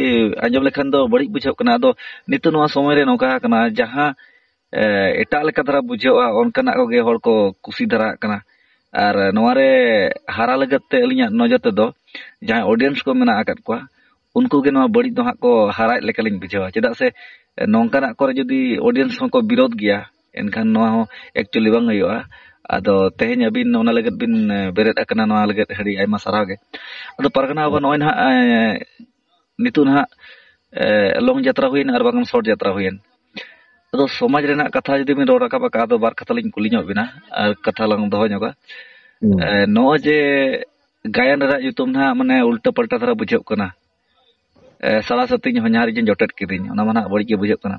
ᱟᱸᱡᱚᱢ ᱞᱮᱠᱷᱟᱱ ᱫᱚ ᱵᱟᱹᱲᱤᱡ ᱵᱩᱡᱷᱟᱹᱜ ᱠᱟᱱᱟ᱾ ᱟᱫᱚ ᱱᱤᱛᱚᱜ ᱱᱚᱣᱟ ᱥᱚᱢᱚᱭ ᱨᱮ ᱱᱚᱝᱠᱟ ᱟᱠᱟᱱᱟ, ᱡᱟᱦᱟᱸ, ᱮ, ᱮᱴᱟᱜ ᱞᱮᱠᱟ ᱫᱷᱟᱨᱟ ᱵᱩᱡᱷᱟᱹᱜᱼᱟ, ᱚᱱᱠᱟᱱᱟᱜ ᱠᱚᱜᱮ ᱦᱚᱲ ᱠᱚ ᱠᱩᱥᱤ ᱫᱷᱟᱨᱟᱜ ᱠᱟᱱᱟ᱾ ᱟᱨ ᱱᱚᱣᱟ ᱨᱮ ᱦᱟᱨᱟ ᱞᱟᱹᱜᱤᱫ ᱛᱮ ᱟᱹᱞᱤᱧᱟᱜ ᱱᱚᱡᱚᱨ ᱛᱮᱫᱚ ᱡᱟᱦᱟᱸᱭ audience ᱠᱚ ᱢᱮᱱᱟᱜ ᱟᱠᱟᱫ ᱠᱚᱣᱟ, ᱩᱱᱠᱩ ᱜᱮ ᱱᱚᱣᱟ ᱵᱟᱹᱲᱤᱡ ᱫᱚ ᱦᱟᱸᱜ ᱠᱚ ᱦᱟᱨᱟᱭᱮᱫ ᱞᱮᱠᱟᱞᱤᱧ ᱵᱩᱡᱷᱟᱹᱣᱟ᱾ ᱪᱮᱫᱟᱜ ᱥᱮ ᱱᱚᱝᱠᱟᱱᱟᱜ ᱠᱚᱨᱮ ᱡᱩᱫᱤ audience ᱦᱚᱸᱠᱚ ᱵᱤᱨᱳᱫ ᱜᱮᱭᱟ, ᱮᱱᱠᱷᱟᱱ ᱱᱚᱣᱟ ᱦᱚᱸ actually ᱵᱟᱝ ᱦᱩᱭᱩᱜᱼᱟ᱾ ᱟᱫᱚ ᱛᱮᱦᱮᱧ ᱟᱹᱵᱤᱱ ᱚᱱᱟ ᱞᱟᱹᱜᱤᱫ ᱵᱤᱱ, ᱮ, ᱵᱮᱨᱮᱫ ᱟᱠᱟᱱᱟ, ᱱᱚᱣᱟ ᱞᱟᱹᱜᱤᱫ ᱟᱹᱰᱤ ᱟᱭᱢᱟ ᱥᱟᱨᱦᱟᱣ ᱜᱮ᱾ ᱟᱫᱚ ᱯᱟᱨᱜᱟᱱᱟ ᱵᱟᱵᱟ, ᱱᱚᱜᱼᱚᱭ ᱱᱟᱦᱟᱜ, ᱮ, ᱱᱤᱛᱚᱜ ᱱᱟᱦᱟᱜ, ᱮ, long ᱡᱟᱛᱨᱟ ᱦᱩᱭᱮᱱ ᱟᱨ ᱵᱟᱝ short ᱡᱟᱛᱨᱟ ᱦᱩᱭᱮᱱ, ᱟᱫᱚ ᱥᱚᱢᱟᱡᱽ ᱨᱮᱱᱟᱜ ᱠᱟᱛᱷᱟ ᱡᱩᱫᱤ ᱵᱤᱱ ᱨᱚᱲ ᱨᱟᱠᱟᱵ ᱟᱠᱟᱫ, ᱟᱫᱚ ᱵᱟᱨ ᱠᱟᱛᱷᱟ ᱞᱤᱧ ᱠᱩᱞᱤ ᱧᱚᱜ ᱵᱤᱱᱟ ᱟᱨ ᱠᱟᱛᱷᱟ ᱞᱟᱝ ᱫᱚᱦᱚ ᱧᱚᱜᱟ᱾ ᱦᱩᱸ᱾ ᱮ, ᱱᱚᱜᱼᱚᱭ ᱡᱮ ᱜᱟᱭᱟᱱ ᱨᱮᱱᱟᱜ ᱧᱩᱛᱩᱢ ᱱᱟᱦᱟᱜ ᱢᱟᱱᱮ ᱩᱞᱴᱟᱹ ᱯᱟᱞᱴᱟ ᱫᱷᱟᱨᱟ ᱵᱩᱡᱷᱟᱹᱜ ᱠᱟᱱᱟ᱾ ᱮ, ᱥᱟᱲᱟ ᱥᱟᱹᱛᱤᱧ ᱦᱚᱧᱦᱟᱨᱤᱧ ᱡᱚᱴᱮᱫ ᱠᱤᱫᱤᱧ, ᱚᱱᱟ ᱢᱟ ᱱᱟᱦᱟᱜ ᱵᱟᱹᱲᱤᱡ ᱜᱮ ᱵᱩᱡᱷᱟᱹᱜ ᱠᱟᱱᱟ᱾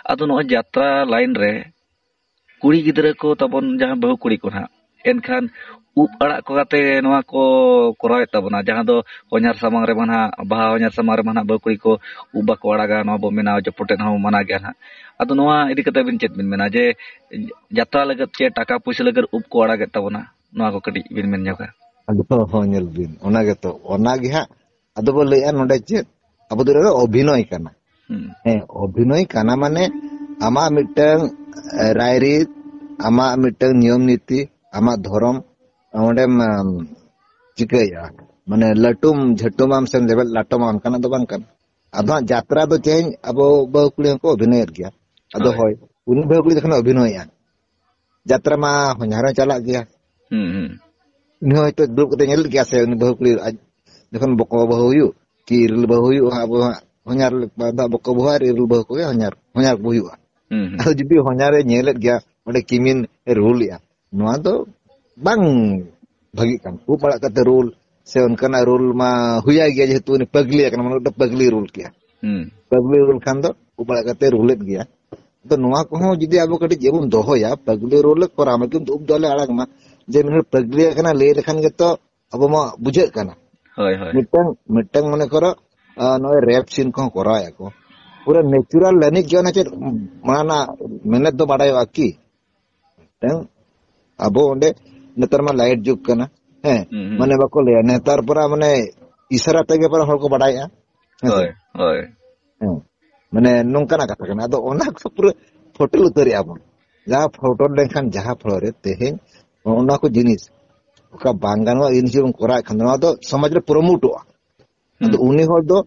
ᱟᱫᱚ ᱱᱚᱜᱼᱚᱭ ᱡᱟᱛᱨᱟ line ᱨᱮ ᱠᱩᱲᱤ ᱜᱤᱫᱽᱨᱟᱹ ᱠᱚ ᱛᱟᱵᱚᱱ, ᱡᱟᱦᱟᱸ ᱵᱟᱹᱦᱩ ᱠᱩᱲᱤ ᱠᱚ ᱱᱟᱦᱟᱜ, ᱮᱱᱠᱷᱟᱱ ᱩᱵ ᱟᱲᱟᱜ ᱠᱚ ᱠᱟᱛᱮ ᱱᱚᱣᱟ ᱠᱚ ᱠᱚᱨᱟᱣᱮᱫ ᱛᱟᱵᱚᱱᱟ, ᱡᱟᱦᱟᱸ ᱫᱚ ᱦᱚᱧᱦᱟᱨ ᱥᱟᱢᱟᱝ ᱨᱮᱢᱟ ᱱᱟᱦᱟᱜ, ᱵᱟᱦᱟ ᱦᱚᱧᱦᱟᱨ ᱥᱟᱢᱟᱝ ᱨᱮᱢᱟ ᱱᱟᱦᱟᱜ ᱵᱟᱹᱦᱩ ᱠᱩᱲᱤ ᱠᱚ ᱩᱵ ᱵᱟᱠᱚ ᱟᱲᱟᱜᱟ, ᱱᱚᱣᱟ ᱵᱚ ᱢᱮᱱᱟ ᱡᱚᱯᱚᱴᱮᱫ ᱦᱚᱸ ᱢᱟᱱᱟ ᱜᱮᱭᱟ ᱱᱟᱦᱟᱜ᱾ ᱟᱫᱚ ᱱᱚᱣᱟ ᱤᱫᱤ ᱠᱟᱛᱮ ᱟᱹᱵᱤᱱ ᱪᱮᱫ ᱵᱤᱱ ᱢᱮᱱᱟ ᱡᱮ ᱡᱟᱛᱨᱟ ᱞᱟᱹᱜᱤᱫ ᱪᱮ ᱴᱟᱠᱟ ᱯᱩᱭᱥᱟᱹ ᱞᱟᱹᱜᱤᱫ ᱩᱵ ᱠᱚ ᱟᱲᱟᱜᱮᱫ ᱛᱟᱵᱚᱱᱟ? ᱱᱚᱣᱟ ᱠᱚ ᱠᱟᱹᱴᱤᱡ ᱵᱤᱱ ᱢᱮᱱ ᱧᱚᱜᱟ᱾ ᱟᱫᱚ ᱦᱚᱸ, ᱧᱮᱞ ᱵᱤᱱ, ᱚᱱᱟ ᱜᱮᱛᱚ, ᱚᱱᱟ ᱜᱮ ᱦᱟᱸᱜ ᱟᱫᱚ ᱵᱚ ᱞᱟᱹᱭᱮᱫᱼᱟ ᱱᱚᱰᱮ ᱪᱮᱫ, ᱟᱵᱚ ᱫᱚ ᱱᱚᱰᱮ ᱚᱵᱷᱤᱱᱚᱭ ᱠᱟᱱᱟ᱾ ᱦᱩᱸ᱾ ᱦᱮᱸ, ᱚᱵᱷᱤᱱᱚᱭ ᱠᱟᱱᱟ ᱢᱟᱱᱮ ᱟᱢᱟᱜ ᱢᱤᱫᱴᱟᱝ, ᱮ, ᱨᱟᱭᱨᱤᱛ, ᱟᱢᱟᱜ ᱢᱤᱫᱴᱟᱝ ᱱᱤᱭᱚᱢ ᱱᱤᱛᱤ, ᱟᱢᱟᱜ ᱫᱷᱚᱨᱚᱢ, ᱚᱸᱰᱮᱢ, ᱟᱢ, ᱪᱤᱠᱟᱹᱭᱮᱫᱼᱟ, ᱢᱟᱱᱮ ᱞᱟᱹᱴᱩᱢ ᱡᱷᱟᱹᱴᱩᱢᱟᱢ ᱥᱮᱢ ᱞᱮᱵᱮᱫ ᱞᱟᱴᱚᱢᱟ, ᱚᱱᱠᱟᱱᱟᱜ ᱫᱚ ᱵᱟᱝ ᱠᱟᱱᱟ᱾ ᱟᱫᱚ ᱦᱟᱸᱜ ᱡᱟᱛᱨᱟ ᱫᱚ ᱛᱮᱦᱮᱧ ᱟᱵᱚ ᱵᱟᱹᱦᱩ ᱠᱩᱲᱤ ᱦᱚᱸᱠᱚ ᱚᱵᱷᱤᱱᱚᱭᱮᱫ ᱜᱮᱭᱟ᱾ ᱟᱫᱚ ᱦᱳᱭ᱾ ᱦᱳᱭ, ᱩᱱᱤ ᱵᱟᱹᱦᱩ ᱠᱩᱲᱤ ᱡᱚᱠᱷᱚᱱᱮ ᱚᱵᱷᱤᱱᱚᱭᱮᱫᱼᱟ, ᱡᱟᱛᱨᱟ ᱢᱟ ᱦᱚᱧᱦᱟᱨ ᱦᱚᱸ ᱪᱟᱞᱟᱜ ᱜᱮᱭᱟ᱾ ᱦᱩᱸ, ᱦᱩᱸ᱾ ᱩᱱᱤ ᱦᱚᱸ ᱦᱚᱭᱛᱳ ᱫᱩᱲᱩᱵ ᱠᱟᱛᱮ ᱧᱮᱞᱮᱫ ᱜᱮᱭᱟ ᱥᱮ, ᱩᱱᱤ ᱵᱟᱹᱦᱩ ᱠᱩᱲᱤ ᱟᱡ ᱡᱚᱠᱷᱚᱱ ᱵᱚᱠᱚ ᱵᱟᱹᱦᱩ ᱦᱩᱭᱩᱜ ᱠᱤ ᱤᱨᱤᱞ ᱵᱟᱹᱦᱩ ᱦᱩᱭᱩᱜ, ᱟᱵᱚ ᱦᱟᱸᱜ ᱦᱚᱧᱦᱟᱨ ᱞᱮᱠᱟ ᱫᱚ ᱵᱚᱠᱚ ᱵᱟᱹᱦᱩ ᱟᱨ ᱤᱨᱤᱞ ᱵᱟᱹᱦᱩ ᱠᱚᱜᱮ ᱦᱚᱧᱦᱟᱨ, ᱦᱚᱧᱦᱟᱨ ᱠᱚ ᱦᱩᱭᱩᱜᱼᱟ᱾ ᱦᱩᱸ, ᱦᱩᱸ᱾ ᱟᱫᱚ ᱡᱩᱫᱤ ᱦᱚᱧᱦᱟᱨᱮ ᱧᱮᱞᱮᱫ ᱜᱮᱭᱟ ᱚᱸᱰᱮ ᱠᱤᱢᱤᱱ ᱮ ᱨᱩᱞᱮᱜᱼᱟ, ᱱᱚᱣᱟ ᱫᱚ ᱵᱟᱝ ᱵᱷᱟᱹᱜᱤᱜ ᱠᱟᱱᱟ᱾ ᱩᱵ ᱟᱲᱟᱜ ᱠᱟᱛᱮ ᱨᱩᱞ ᱥᱮ ᱚᱱᱠᱟᱱᱟᱜ ᱨᱩᱞ ᱢᱟ ᱦᱩᱭᱟᱭ ᱜᱮᱭᱟ, ᱡᱮᱦᱮᱛᱩ ᱩᱱᱤ ᱯᱟᱹᱜᱽᱞᱤ ᱟᱠᱟᱱᱟ, ᱢᱟᱱᱮ ᱢᱤᱫᱴᱟᱝ ᱯᱟᱹᱜᱽᱞᱤ ᱨᱩᱞ ᱠᱮᱜᱼᱟ᱾ ᱦᱩᱸ᱾ ᱯᱟᱹᱜᱽᱞᱤ ᱨᱩᱞ ᱠᱷᱟᱱ ᱫᱚ ᱩᱵ ᱟᱲᱟᱜ ᱠᱟᱛᱮ ᱨᱩᱞᱮᱫ ᱜᱮᱭᱟ᱾ ᱟᱫᱚ ᱱᱚᱣᱟ ᱠᱚᱦᱚᱸ ᱡᱩᱫᱤ ᱟᱵᱚ ᱠᱟᱹᱴᱤᱡ ᱤᱭᱟᱹ ᱵᱚᱱ ᱫᱚᱦᱚᱭᱟ, ᱯᱟᱹᱜᱽᱞᱤ ᱨᱩᱞ ᱞᱮ ᱠᱚᱨᱟᱣ ᱢᱟ, ᱠᱤᱱᱛᱩ ᱩᱵ ᱫᱚ ᱟᱞᱮ ᱟᱲᱟᱜᱽ ᱢᱟ᱾ ᱡᱮ ᱢᱤᱫ ᱦᱚᱲ ᱯᱟᱹᱜᱽᱞᱤ ᱟᱠᱟᱱᱟ ᱞᱟᱹᱭ ᱞᱮᱠᱷᱟᱱ ᱜᱮᱛᱚ ᱟᱵᱚ ᱢᱟ ᱵᱩᱡᱷᱟᱹᱜ ᱠᱟᱱᱟ᱾ ᱦᱳᱭ, ᱦᱳᱭ᱾ ᱢᱤᱫᱴᱟᱝ, ᱢᱤᱫᱴᱟᱝ ᱢᱚᱱᱮ ᱠᱚᱨᱚ, ᱟ, ᱱᱚᱜᱼᱚᱭ ᱨᱮᱯ ᱥᱤᱱ ᱠᱚᱦᱚᱸ ᱠᱚᱨᱟᱣᱮᱫᱼᱟ ᱠᱚ᱾ ᱯᱩᱨᱟᱹ natural ᱞᱟᱹᱱᱤᱡ ᱜᱮ ᱚᱱᱟ ᱪᱮᱫ, ᱚᱱᱟ ᱨᱮᱱᱟᱜ ᱢᱮᱦᱱᱚᱛ ᱫᱚ ᱵᱟᱰᱟᱭᱚᱜᱼᱟ ᱠᱤ? ᱢᱤᱫᱴᱟᱝ ᱟᱵᱚ ᱚᱸᱰᱮ ᱱᱮᱛᱟᱨ ᱢᱟ light ᱡᱩᱜᱽ ᱠᱟᱱᱟ᱾ ᱦᱮᱸ, ᱦᱩᱸ, ᱦᱩᱸ᱾ ᱢᱟᱱᱮ ᱵᱟᱠᱚ ᱞᱟᱹᱭᱟ, ᱱᱮᱛᱟᱨ ᱯᱚᱨᱟ ᱢᱟᱱᱮ ᱤᱥᱟᱨᱟ ᱛᱮᱜᱮ ᱯᱚᱨᱟ ᱦᱚᱲ ᱠᱚ ᱵᱟᱰᱟᱭᱮᱜᱼᱟ᱾ ᱦᱮᱸ ᱥᱮ? ᱦᱳᱭ, ᱦᱳᱭ᱾ ᱦᱮᱸ᱾ ᱢᱟᱱᱮ ᱱᱚᱝᱠᱟᱱᱟᱜ ᱠᱟᱛᱷᱟ ᱠᱟᱱᱟ᱾ ᱟᱫᱚ ᱚᱱᱟ ᱠᱚ ᱯᱩᱨᱟᱹ ᱯᱷᱚᱴᱮᱞ ᱩᱛᱟᱹᱨᱮᱜᱼᱟ ᱵᱚᱱ᱾ ᱡᱟᱦᱟᱸ ᱯᱷᱚᱴᱮᱞ ᱞᱮᱱᱠᱷᱟᱱ ᱡᱟᱦᱟᱸ ᱯᱷᱚᱞᱚ ᱨᱮ ᱛᱮᱦᱮᱧ ᱚᱱᱟ ᱠᱚ ᱡᱤᱱᱤᱥ, ᱚᱠᱟ ᱵᱟᱝ ᱜᱟᱱᱚᱜᱼᱟ ᱡᱤᱱᱤᱥ ᱵᱚᱱ ᱠᱚᱨᱟᱣᱮᱫ ᱠᱷᱟᱱ, ᱱᱚᱣᱟ ᱫᱚ ᱥᱚᱢᱟᱡᱽ ᱨᱮ ᱯᱨᱚᱢᱳᱴᱚᱜᱼᱟ᱾ ᱟᱫᱚ ᱦᱩᱸ᱾ ᱩᱱᱤ ᱦᱚᱲ ᱫᱚ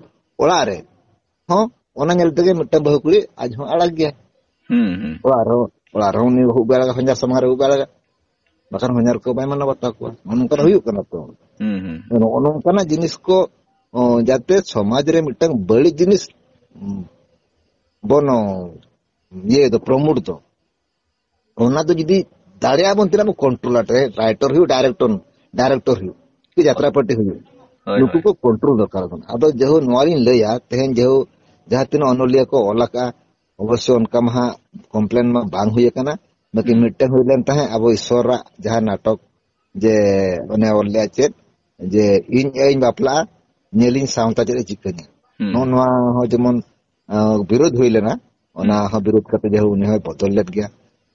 ᱚᱲᱟᱜ ᱨᱮ ᱦᱚᱸ ᱚᱱᱟ ᱧᱮᱞ ᱛᱮᱜᱮ ᱢᱤᱫᱴᱟᱝ ᱵᱟᱹᱦᱩ ᱠᱩᱲᱤ ᱟᱡ ᱦᱚᱸ ᱟᱲᱟᱜ ᱜᱮᱭᱟ᱾ ᱦᱩᱸ, ᱦᱩᱸ᱾ ᱚᱲᱟᱜ ᱨᱮᱦᱚᱸ, ᱚᱲᱟᱜ ᱨᱮᱦᱚᱸ ᱩᱱᱤ ᱦᱩᱵ ᱵᱟᱭ ᱞᱟᱜᱟ, ᱦᱚᱧᱦᱟᱨ ᱥᱟᱢᱟᱝ ᱨᱮ ᱦᱩᱵ ᱵᱟᱭ ᱞᱟᱜᱟ᱾ ᱵᱟᱠᱷᱟᱱ ᱦᱚᱧᱦᱟᱨ ᱠᱚ ᱵᱟᱭ ᱢᱟᱱᱟᱣ ᱵᱟᱛᱟᱣ ᱠᱚᱣᱟ᱾ ᱱᱚᱜᱼᱚ ᱱᱚᱝᱠᱟᱱᱟᱜ ᱦᱩᱭᱩᱜ ᱠᱟᱱᱟ ᱛᱚ᱾ ᱦᱩᱸ, ᱦᱩᱸ᱾ ᱱᱚᱜᱼᱚ ᱱᱚᱝᱠᱟᱱᱟᱜ ᱡᱤᱱᱤᱥ ᱠᱚ, ᱚ, ᱡᱟᱛᱮ ᱥᱚᱢᱟᱡᱽ ᱨᱮ ᱢᱤᱫᱴᱟᱝ ᱵᱟᱹᱲᱤᱡ ᱡᱤᱱᱤᱥ, ᱩᱸ, ᱵᱚᱱ, ᱚ, ᱤᱭᱟᱹ ᱫᱚ, ᱯᱨᱚᱢᱳᱴ ᱫᱚ᱾ ᱚᱱᱟ ᱫᱚ ᱡᱩᱫᱤ ᱫᱟᱲᱮᱭᱟᱜ ᱵᱚᱱ, ᱛᱤᱱᱟᱹᱜ ᱵᱚᱱ ᱠᱚᱱᱴᱨᱳᱞᱟ, ᱨᱟᱭᱴᱟᱨ ᱦᱩᱭᱩᱜ, ᱰᱟᱭᱨᱮᱠᱴᱚᱨ, ᱰᱟᱭᱨᱮᱠᱴᱚᱨ ᱦᱩᱭᱩᱜ, ᱠᱤ ᱡᱟᱛᱨᱟ ᱯᱟᱨᱴᱤ ᱦᱩᱭᱩᱜ, ᱦᱳᱭ, ᱱᱩᱠᱩ ᱦᱳᱭ᱾ ᱠᱚ ᱠᱚᱱᱴᱨᱳᱞ ᱫᱚᱨᱠᱟᱨ ᱠᱟᱱᱟ᱾ ᱟᱫᱚ ᱡᱮᱦᱳ ᱱᱚᱣᱟ ᱞᱤᱧ ᱞᱟᱹᱭᱟ, ᱛᱮᱦᱮᱧ ᱡᱮᱦᱳ ᱡᱟᱦᱟᱸ ᱛᱤᱱᱟᱹᱜ ᱚᱱᱚᱞᱤᱭᱟᱹ ᱠᱚ ᱚᱞ ᱟᱠᱟᱫᱼᱟ, ᱚᱵᱚᱥᱥᱚ ᱚᱱᱠᱟ ᱢᱟ ᱦᱟᱸᱜ ᱠᱚᱢᱯᱞᱮᱱ ᱢᱟ ᱵᱟᱝ ᱦᱩᱭ ᱟᱠᱟᱱᱟ, ᱞᱮᱠᱤᱱ ᱦᱩᱸ᱾ ᱢᱤᱫᱴᱮᱱ ᱦᱩᱭ ᱞᱮᱱ ᱛᱟᱦᱮᱸᱫ ᱟᱵᱚ ᱤᱥᱥᱚᱨᱟᱜ ᱡᱟᱦᱟᱸ ᱱᱟᱴᱚᱠ, ᱡᱮ ᱚᱱᱮ ᱚᱞ ᱞᱮᱫᱼᱟ ᱪᱮᱫ, ᱡᱮ ᱤᱧ ᱟᱭᱳᱧ ᱵᱟᱯᱞᱟᱜᱼᱟ, ᱧᱮᱞᱤᱧ ᱥᱟᱶᱛᱟ ᱪᱮᱫ ᱮ ᱪᱤᱠᱟᱹᱧᱟ᱾ ᱦᱩᱸ᱾ ᱱᱚᱜᱼᱚ ᱱᱚᱣᱟ ᱦᱚᱸ ᱡᱮᱢᱚᱱ, ᱟᱸ, ᱵᱤᱨᱳᱫ ᱦᱩᱭ ᱞᱮᱱᱟ, ᱚᱱᱟ ᱦᱩᱸ᱾ ᱦᱚᱸ ᱵᱤᱨᱳᱫ ᱠᱟᱛᱮ ᱡᱮᱦᱳ ᱩᱱᱤ ᱦᱚᱸᱭ ᱵᱚᱫᱚᱞ ᱞᱮᱫ ᱜᱮᱭᱟ᱾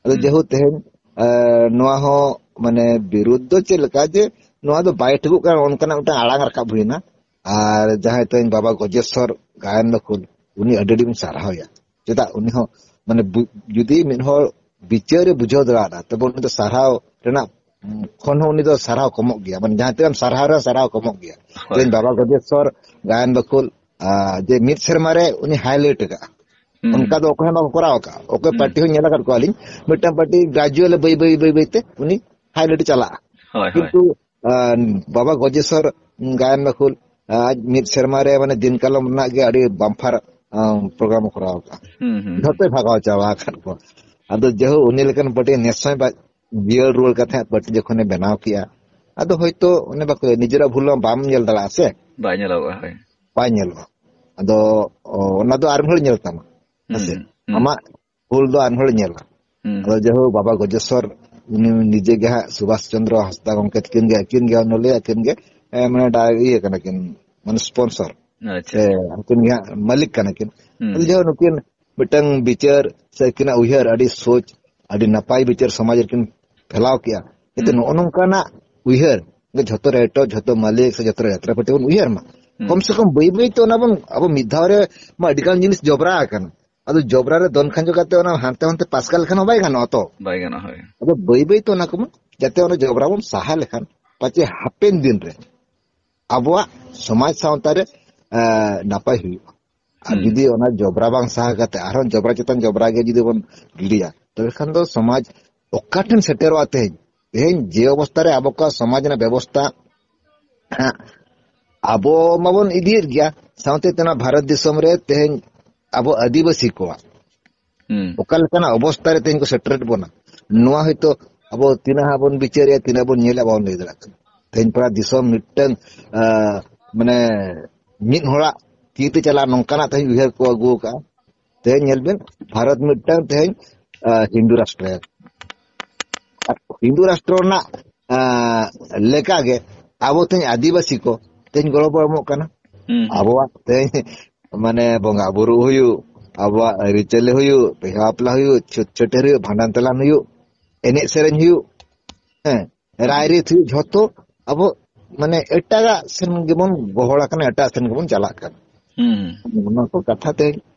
ᱟᱫᱚ ᱦᱩᱸ᱾ ᱡᱮᱦᱳ ᱛᱮᱦᱮᱧ, ᱟᱸ, ᱱᱚᱣᱟ ᱦᱚᱸ ᱢᱟᱱᱮ ᱵᱤᱨᱳᱫ ᱫᱚ ᱪᱮᱫ ᱞᱮᱠᱟ ᱡᱮ ᱱᱚᱣᱟ ᱫᱚ ᱵᱟᱭ ᱴᱷᱤᱠᱚᱜ ᱠᱟᱱᱟ, ᱚᱱᱠᱟᱱᱟᱜ ᱢᱤᱫᱴᱟᱝ ᱟᱲᱟᱝ ᱨᱟᱠᱟᱵ ᱦᱩᱭᱱᱟ᱾ ᱟᱨ ᱡᱟᱦᱟᱸᱭ ᱛᱮᱦᱮᱧ ᱵᱟᱵᱟ ᱜᱚᱡᱮᱥᱥᱚᱨ ᱜᱟᱭᱟᱱ ᱵᱟᱹᱠᱷᱩᱞ, ᱩᱱᱤ ᱟᱹᱰᱤ ᱟᱹᱰᱤ ᱵᱚᱱ ᱥᱟᱨᱦᱟᱣᱮᱭᱟ᱾ ᱪᱮᱫᱟᱜ ᱩᱱᱤ ᱦᱚᱸ ᱢᱟᱱᱮ ᱵᱩ-, ᱡᱩᱫᱤ ᱢᱤᱫ ᱦᱚᱲ ᱵᱤᱪᱟᱹᱨ ᱨᱮ ᱵᱩᱡᱷᱟᱹᱣ ᱫᱟᱲᱮᱭᱟᱜᱼᱟ, ᱛᱚᱵᱮ ᱩᱱᱤ ᱫᱚ ᱥᱟᱨᱦᱟᱣ ᱨᱮᱱᱟᱜ, ᱩᱸ, ᱠᱷᱚᱱ ᱦᱚᱸ ᱩᱱᱤ ᱫᱚ ᱥᱟᱨᱦᱟᱣ ᱠᱚᱢᱚᱜ ᱜᱮᱭᱟ, ᱢᱟᱱᱮ ᱡᱟᱦᱟᱸ ᱛᱤᱱᱟᱹᱜ ᱮᱢ ᱥᱟᱨᱦᱟᱣ ᱨᱮᱦᱚᱸ ᱥᱟᱨᱦᱟᱣ ᱠᱚᱢᱚᱜ ᱜᱮᱭᱟ᱾ ᱦᱳᱭ, ᱛᱮᱦᱮᱧ ᱦᱳᱭ᱾ ᱵᱟᱵᱟ ᱜᱚᱡᱮᱥᱥᱚᱨ ᱜᱟᱭᱟᱱ ᱵᱟᱹᱠᱷᱩᱞ, ᱟᱸ, ᱡᱮ ᱢᱤᱫ ᱥᱮᱨᱢᱟ ᱨᱮ ᱩᱱᱤ ᱦᱟᱭᱞᱟᱭᱤᱴ ᱟᱠᱟᱫᱼᱟ, ᱦᱩᱸ, ᱚᱱᱠᱟ ᱦᱩᱸ᱾ ᱫᱚ ᱚᱠᱚᱭ ᱦᱚᱸ ᱵᱟᱠᱚ ᱠᱚᱨᱟᱣ ᱟᱠᱟᱫᱼᱟ᱾ ᱚᱠᱚᱭ ᱦᱩᱸ᱾ ᱯᱟᱨᱴᱤ ᱦᱚᱸ ᱧᱮᱞ ᱟᱠᱟᱫ ᱠᱚᱣᱟᱞᱤᱧ, ᱢᱤᱫᱴᱟᱝ ᱯᱟᱨᱴᱤ ᱜᱨᱟᱡᱩᱭᱟᱞ ᱵᱟᱹᱭ ᱵᱟᱹᱭ ᱵᱟᱹᱭ ᱵᱟᱹᱭ ᱛᱮ ᱩᱱᱤ ᱦᱟᱭᱞᱟᱭᱤᱴ ᱪᱟᱞᱟᱜᱼᱟ᱾ ᱦᱳᱭ, ᱦᱳᱭ᱾ ᱠᱤᱱᱛᱩ, ᱟᱸ, ᱵᱟᱵᱟ ᱜᱚᱡᱮᱥᱥᱚᱨ ᱜᱟᱭᱟᱱ ᱵᱟᱹᱠᱷᱩᱞ, ᱟᱸ, ᱟᱡ ᱢᱤᱫ ᱥᱮᱨᱢᱟ ᱨᱮ ᱢᱟᱱᱮ ᱫᱤᱱ ᱠᱟᱞᱚᱢ ᱨᱮᱱᱟᱜ ᱜᱮ ᱟᱹᱰᱤ ᱵᱟᱢᱯᱷᱟᱨ, ᱟᱸ, ᱯᱨᱳᱜᱨᱟᱢ ᱮ ᱠᱚᱨᱟᱣ ᱟᱠᱟᱫᱼᱟ᱾ ᱦᱩᱸ, ᱦᱩᱸ, ᱦᱩᱸ᱾ ᱡᱷᱚᱛᱚᱭ ᱵᱷᱟᱜᱟᱣ ᱪᱟᱵᱟ ᱟᱠᱟᱫ ᱠᱚᱣᱟ᱾ ᱟᱫᱚ ᱡᱮᱦᱳ ᱩᱱᱤ ᱞᱮᱠᱟᱱ ᱯᱟᱨᱴᱤ ᱱᱮᱥ ᱦᱚᱸᱭ ᱵᱟ-, ᱡᱤᱭᱟᱹᱲ ᱨᱩᱣᱟᱹᱲ ᱠᱟᱛᱮ ᱦᱟᱸᱜ ᱯᱟᱨᱴᱤ ᱡᱚᱠᱷᱚᱱᱮ ᱵᱮᱱᱟᱣ ᱠᱮᱜᱼᱟ, ᱟᱫᱚ ᱦᱚᱭᱛᱳ ᱚᱱᱮ ᱵᱟᱠᱚ ᱞᱟᱹᱭᱟ, ᱱᱤᱡᱮᱨᱟᱜ ᱵᱷᱩᱞ ᱢᱟ ᱵᱟᱢ ᱧᱮᱞ ᱫᱟᱲᱮᱭᱟᱜᱼᱟ ᱥᱮ᱾ ᱵᱟᱭ ᱧᱮᱞᱚᱜᱚᱜᱼᱟ, ᱦᱳᱭ᱾ ᱵᱟᱭ ᱧᱮᱞᱚᱜᱼᱟ᱾ ᱟᱫᱚ, ᱚ, ᱚᱱᱟ ᱫᱚ ᱟᱨ ᱢᱤᱫ ᱦᱚᱲ ᱧᱮᱞ ᱛᱟᱢᱟ᱾ ᱦᱩᱸ, ᱦᱮᱸᱥᱮ? ᱦᱩᱸ, ᱦᱩᱸ᱾ ᱟᱢᱟᱜ ᱵᱷᱩᱞ ᱫᱚ ᱟᱨ ᱢᱤᱫ ᱦᱚᱲ ᱧᱮᱞᱟ᱾ ᱦᱩᱸ᱾ ᱟᱫᱚ ᱡᱟᱭᱦᱳᱠ, ᱵᱟᱵᱟ ᱜᱚᱡᱮᱥᱥᱚᱨ, ᱩᱱᱤ ᱱᱤᱡᱮ ᱜᱮ ᱦᱟᱸᱜ ᱥᱩᱵᱷᱟᱥ ᱪᱚᱱᱫᱨᱚ ᱦᱟᱸᱥᱫᱟ ᱜᱚᱢᱠᱮ ᱛᱟᱹᱠᱤᱱ ᱜᱮ, ᱟᱹᱠᱤᱱ ᱜᱮ ᱚᱱᱚᱞᱤᱭᱟᱹ, ᱟᱹᱠᱤᱱ ᱜᱮ, ᱮ, ᱢᱟᱱᱮ ᱰᱟ-, ᱤᱭᱟᱹ ᱠᱟᱱᱟ ᱠᱤᱱ, ᱢᱟᱱᱮ ᱥᱯᱚᱱᱥᱚᱨ᱾ ᱟᱪᱪᱷᱟ, ᱥᱮ ᱟᱪᱪᱷᱟ᱾ ᱟᱹᱠᱤᱱ ᱜᱮ ᱦᱟᱸᱜ ᱢᱟᱹᱞᱤᱠ ᱠᱟᱱᱟ ᱠᱤᱱ᱾ ᱦᱩᱸ, ᱟᱫᱚ ᱦᱩᱸ᱾ ᱡᱟᱭᱦᱳᱠ, ᱱᱩᱠᱤᱱ ᱢᱤᱫᱴᱟᱝ ᱵᱤᱪᱟᱹᱨ ᱥᱮ ᱟᱹᱠᱤᱱᱟᱜ ᱩᱭᱦᱟᱹᱨ ᱟᱹᱰᱤ ᱥᱳᱪ, ᱟᱹᱰᱤ ᱱᱟᱯᱟᱭ ᱵᱤᱪᱟᱹᱨ ᱥᱚᱢᱟᱡᱽ ᱨᱮᱠᱤᱱ ᱯᱷᱮᱞᱟᱣ ᱠᱮᱜᱼᱟ᱾ ᱠᱤᱱᱛᱩ ᱦᱩᱸ᱾ ᱱᱚᱜᱼᱚ ᱱᱚᱝᱠᱟᱱᱟᱜ ᱩᱭᱦᱟᱹᱨ ᱡᱷᱚᱛᱚ ᱨᱮᱴᱚ, ᱡᱷᱚᱛᱚ ᱢᱟᱹᱞᱤᱠ ᱥᱮ ᱡᱷᱚᱛᱚ ᱡᱟᱛᱨᱟ ᱯᱟᱹᱴᱤ ᱵᱚᱱ ᱩᱭᱦᱟᱹᱨ ᱢᱟ᱾ ᱦᱩᱸ᱾ ᱠᱚᱢ ᱥᱮ ᱠᱚᱢ ᱵᱟᱹᱭ ᱵᱟᱹᱭ ᱛᱮ ᱚᱱᱟ ᱵᱚᱱ, ᱟᱵᱚ ᱢᱤᱫ ᱫᱷᱟᱣ ᱨᱮ ᱢᱟ ᱟᱹᱰᱤ ᱜᱟᱱ ᱡᱤᱱᱤᱥ ᱡᱚᱵᱽᱨᱟ ᱟᱠᱟᱱᱟ᱾ ᱟᱫᱚ ᱡᱚᱵᱽᱨᱟ ᱨᱮ ᱫᱚᱱ ᱠᱷᱟᱸᱡᱚ ᱠᱟᱛᱮ ᱚᱱᱟ ᱦᱟᱱᱛᱮ ᱦᱟᱱᱛᱮ ᱯᱟᱥᱠᱟ ᱞᱮᱠᱷᱟᱱ ᱦᱚᱸ ᱵᱟᱭ ᱜᱟᱱᱚᱜᱼᱟ ᱛᱚ᱾ ᱵᱟᱭ ᱜᱟᱱᱚᱜᱼᱟ, ᱦᱳᱭ᱾ ᱟᱫᱚ ᱵᱟᱹᱭ ᱵᱟᱹᱭ ᱛᱮ ᱚᱱᱟ ᱠᱚᱵᱚᱱ, ᱡᱟᱛᱮ ᱚᱱᱟ ᱡᱚᱵᱽᱨᱟ ᱵᱚᱱ ᱥᱟᱦᱟ ᱞᱮᱠᱷᱟᱱ ᱯᱟᱪᱮ ᱦᱟᱯᱮᱱ ᱫᱤᱱ ᱨᱮ ᱟᱵᱚᱣᱟᱜ ᱥᱚᱢᱟᱡᱽ ᱥᱟᱶᱛᱟ ᱨᱮ, ᱮ, ᱱᱟᱯᱟᱭ ᱦᱩᱭᱩᱜᱼᱟ᱾ ᱟᱨ ᱦᱩᱸ᱾ ᱡᱩᱫᱤ ᱚᱱᱟ ᱡᱚᱵᱽᱨᱟ ᱵᱟᱝ ᱥᱟᱦᱟ ᱠᱟᱛᱮ ᱟᱨᱦᱚᱸ ᱡᱚᱵᱽᱨᱟ ᱪᱮᱛᱟᱱ ᱡᱚᱵᱽᱨᱟ ᱜᱮ ᱡᱩᱫᱤ ᱵᱚᱱ ᱜᱤᱰᱤᱭᱟ, ᱛᱚᱵᱮ ᱠᱷᱟᱱ ᱫᱚ ᱥᱚᱢᱟᱡᱽ ᱚᱠᱟ ᱴᱷᱮᱱ ᱥᱮᱴᱮᱨᱚᱜᱼᱟ ᱛᱮᱦᱮᱧ? ᱛᱮᱦᱮᱧ ᱡᱮ ᱚᱵᱚᱥᱛᱟ ᱨᱮ ᱟᱵᱚ ᱠᱚᱣᱟᱜ ᱥᱚᱢᱟᱡᱽ ᱨᱮᱱᱟᱜ ᱵᱮᱵᱚᱥᱛᱟ, ᱦᱮᱸ, ᱟᱵᱚ ᱢᱟᱵᱚᱱ ᱤᱫᱤᱭᱮᱫ ᱜᱮᱭᱟ, ᱥᱟᱶᱛᱮ ᱛᱮᱱᱟ ᱵᱷᱟᱨᱚᱛ ᱫᱤᱥᱚᱢ ᱨᱮ ᱛᱮᱦᱮᱧ ᱟᱵᱚ ᱟᱹᱫᱤᱵᱟᱹᱥᱤ ᱠᱚᱣᱟᱜ ᱦᱩᱸ᱾ ᱚᱠᱟ ᱞᱮᱠᱟᱱᱟᱜ ᱚᱵᱚᱥᱛᱟ ᱨᱮ ᱛᱮᱦᱮᱧ ᱠᱚ ᱥᱮᱴᱮᱨᱮᱫ ᱵᱚᱱᱟ, ᱱᱚᱣᱟ ᱦᱚᱭᱛᱳ ᱟᱵᱚ ᱛᱤᱱᱟᱹᱜ ᱦᱟᱸᱜ ᱵᱚᱱ ᱵᱤᱪᱟᱹᱨᱮᱜᱼᱟ, ᱛᱤᱱᱟᱹᱜ ᱵᱚᱱ ᱧᱮᱞᱮᱜᱼᱟ, ᱵᱟᱵᱚᱱ ᱞᱟᱹᱭ ᱫᱟᱲᱮᱭᱟᱜ ᱠᱟᱱᱟ᱾ ᱛᱮᱦᱮᱧ ᱯᱟᱲᱟ ᱫᱤᱥᱚᱢ ᱢᱤᱫᱴᱟᱝ, ᱟ, ᱢᱟᱱᱮ, ᱢᱤᱫ ᱦᱚᱲᱟᱜ ᱛᱤ ᱛᱮ ᱪᱟᱞᱟᱜ ᱱᱚᱝᱠᱟᱱᱟᱜ ᱛᱮᱦᱮᱧ ᱩᱭᱦᱟᱹᱨ ᱠᱚ ᱟᱹᱜᱩ ᱟᱠᱟᱫᱼᱟ᱾ ᱛᱮᱦᱮᱧ ᱧᱮᱞ ᱵᱮᱱ, ᱵᱷᱟᱨᱚᱛ ᱢᱤᱫᱴᱟᱝ ᱛᱮᱦᱮᱧ, ᱟ, ᱦᱤᱱᱫᱩ ᱨᱟᱥᱴᱨᱚ, ᱟᱨ ᱦᱤᱱᱫᱩ ᱨᱟᱥᱴᱨᱚ ᱨᱮᱱᱟᱜ, ᱟ, ᱞᱮᱠᱟᱜᱮ ᱟᱵᱚ ᱛᱮᱦᱮᱧ ᱟᱹᱫᱤᱵᱟᱹᱥᱤ ᱠᱚ ᱛᱮᱦᱮᱧ ᱜᱚᱲᱚ ᱵᱚ ᱮᱢᱚᱜ ᱠᱟᱱᱟ᱾ ᱦᱩᱸ᱾ ᱟᱵᱚᱣᱟᱜ ᱛᱮᱦᱮᱧ ᱢᱟᱱᱮ ᱵᱚᱸᱜᱟ ᱵᱩᱨᱩ ᱦᱩᱭᱩᱜ, ᱟᱵᱚᱣᱟᱜ ᱟᱹᱨᱤᱪᱟᱹᱞᱤ ᱦᱩᱭᱩᱜ, ᱵᱤᱦᱟ ᱵᱟᱯᱞᱟ ᱦᱩᱭᱩᱜ, ᱪᱷᱩᱛ ᱪᱷᱟᱹᱴᱭᱟᱹᱨ ᱦᱩᱭᱩᱜ, ᱵᱷᱟᱸᱰᱟᱱ ᱛᱮᱞᱟᱱ ᱦᱩᱭᱩᱜ, ᱮᱱᱮᱡ ᱥᱮᱨᱮᱧ ᱦᱩᱭᱩᱜ, ᱦᱮᱸ, ᱨᱟᱭᱨᱤᱛ ᱦᱩᱭᱩᱜ, ᱡᱷᱚᱛᱚ ᱟᱵᱚ ᱢᱟᱱᱮ ᱮᱴᱟᱜᱟᱜ ᱥᱮᱱ ᱜᱮᱵᱚᱱ ᱜᱚᱦᱚᱲ ᱟᱠᱟᱱᱟ, ᱮᱴᱟᱜ ᱥᱮᱱ ᱜᱮᱵᱚᱱ ᱪᱟᱞᱟᱜ ᱠᱟᱱᱟ᱾ ᱦᱩᱸ, ᱦᱩᱸ᱾ ᱱᱚᱣᱟ ᱠᱚ ᱠᱟᱛᱷᱟ ᱛᱮ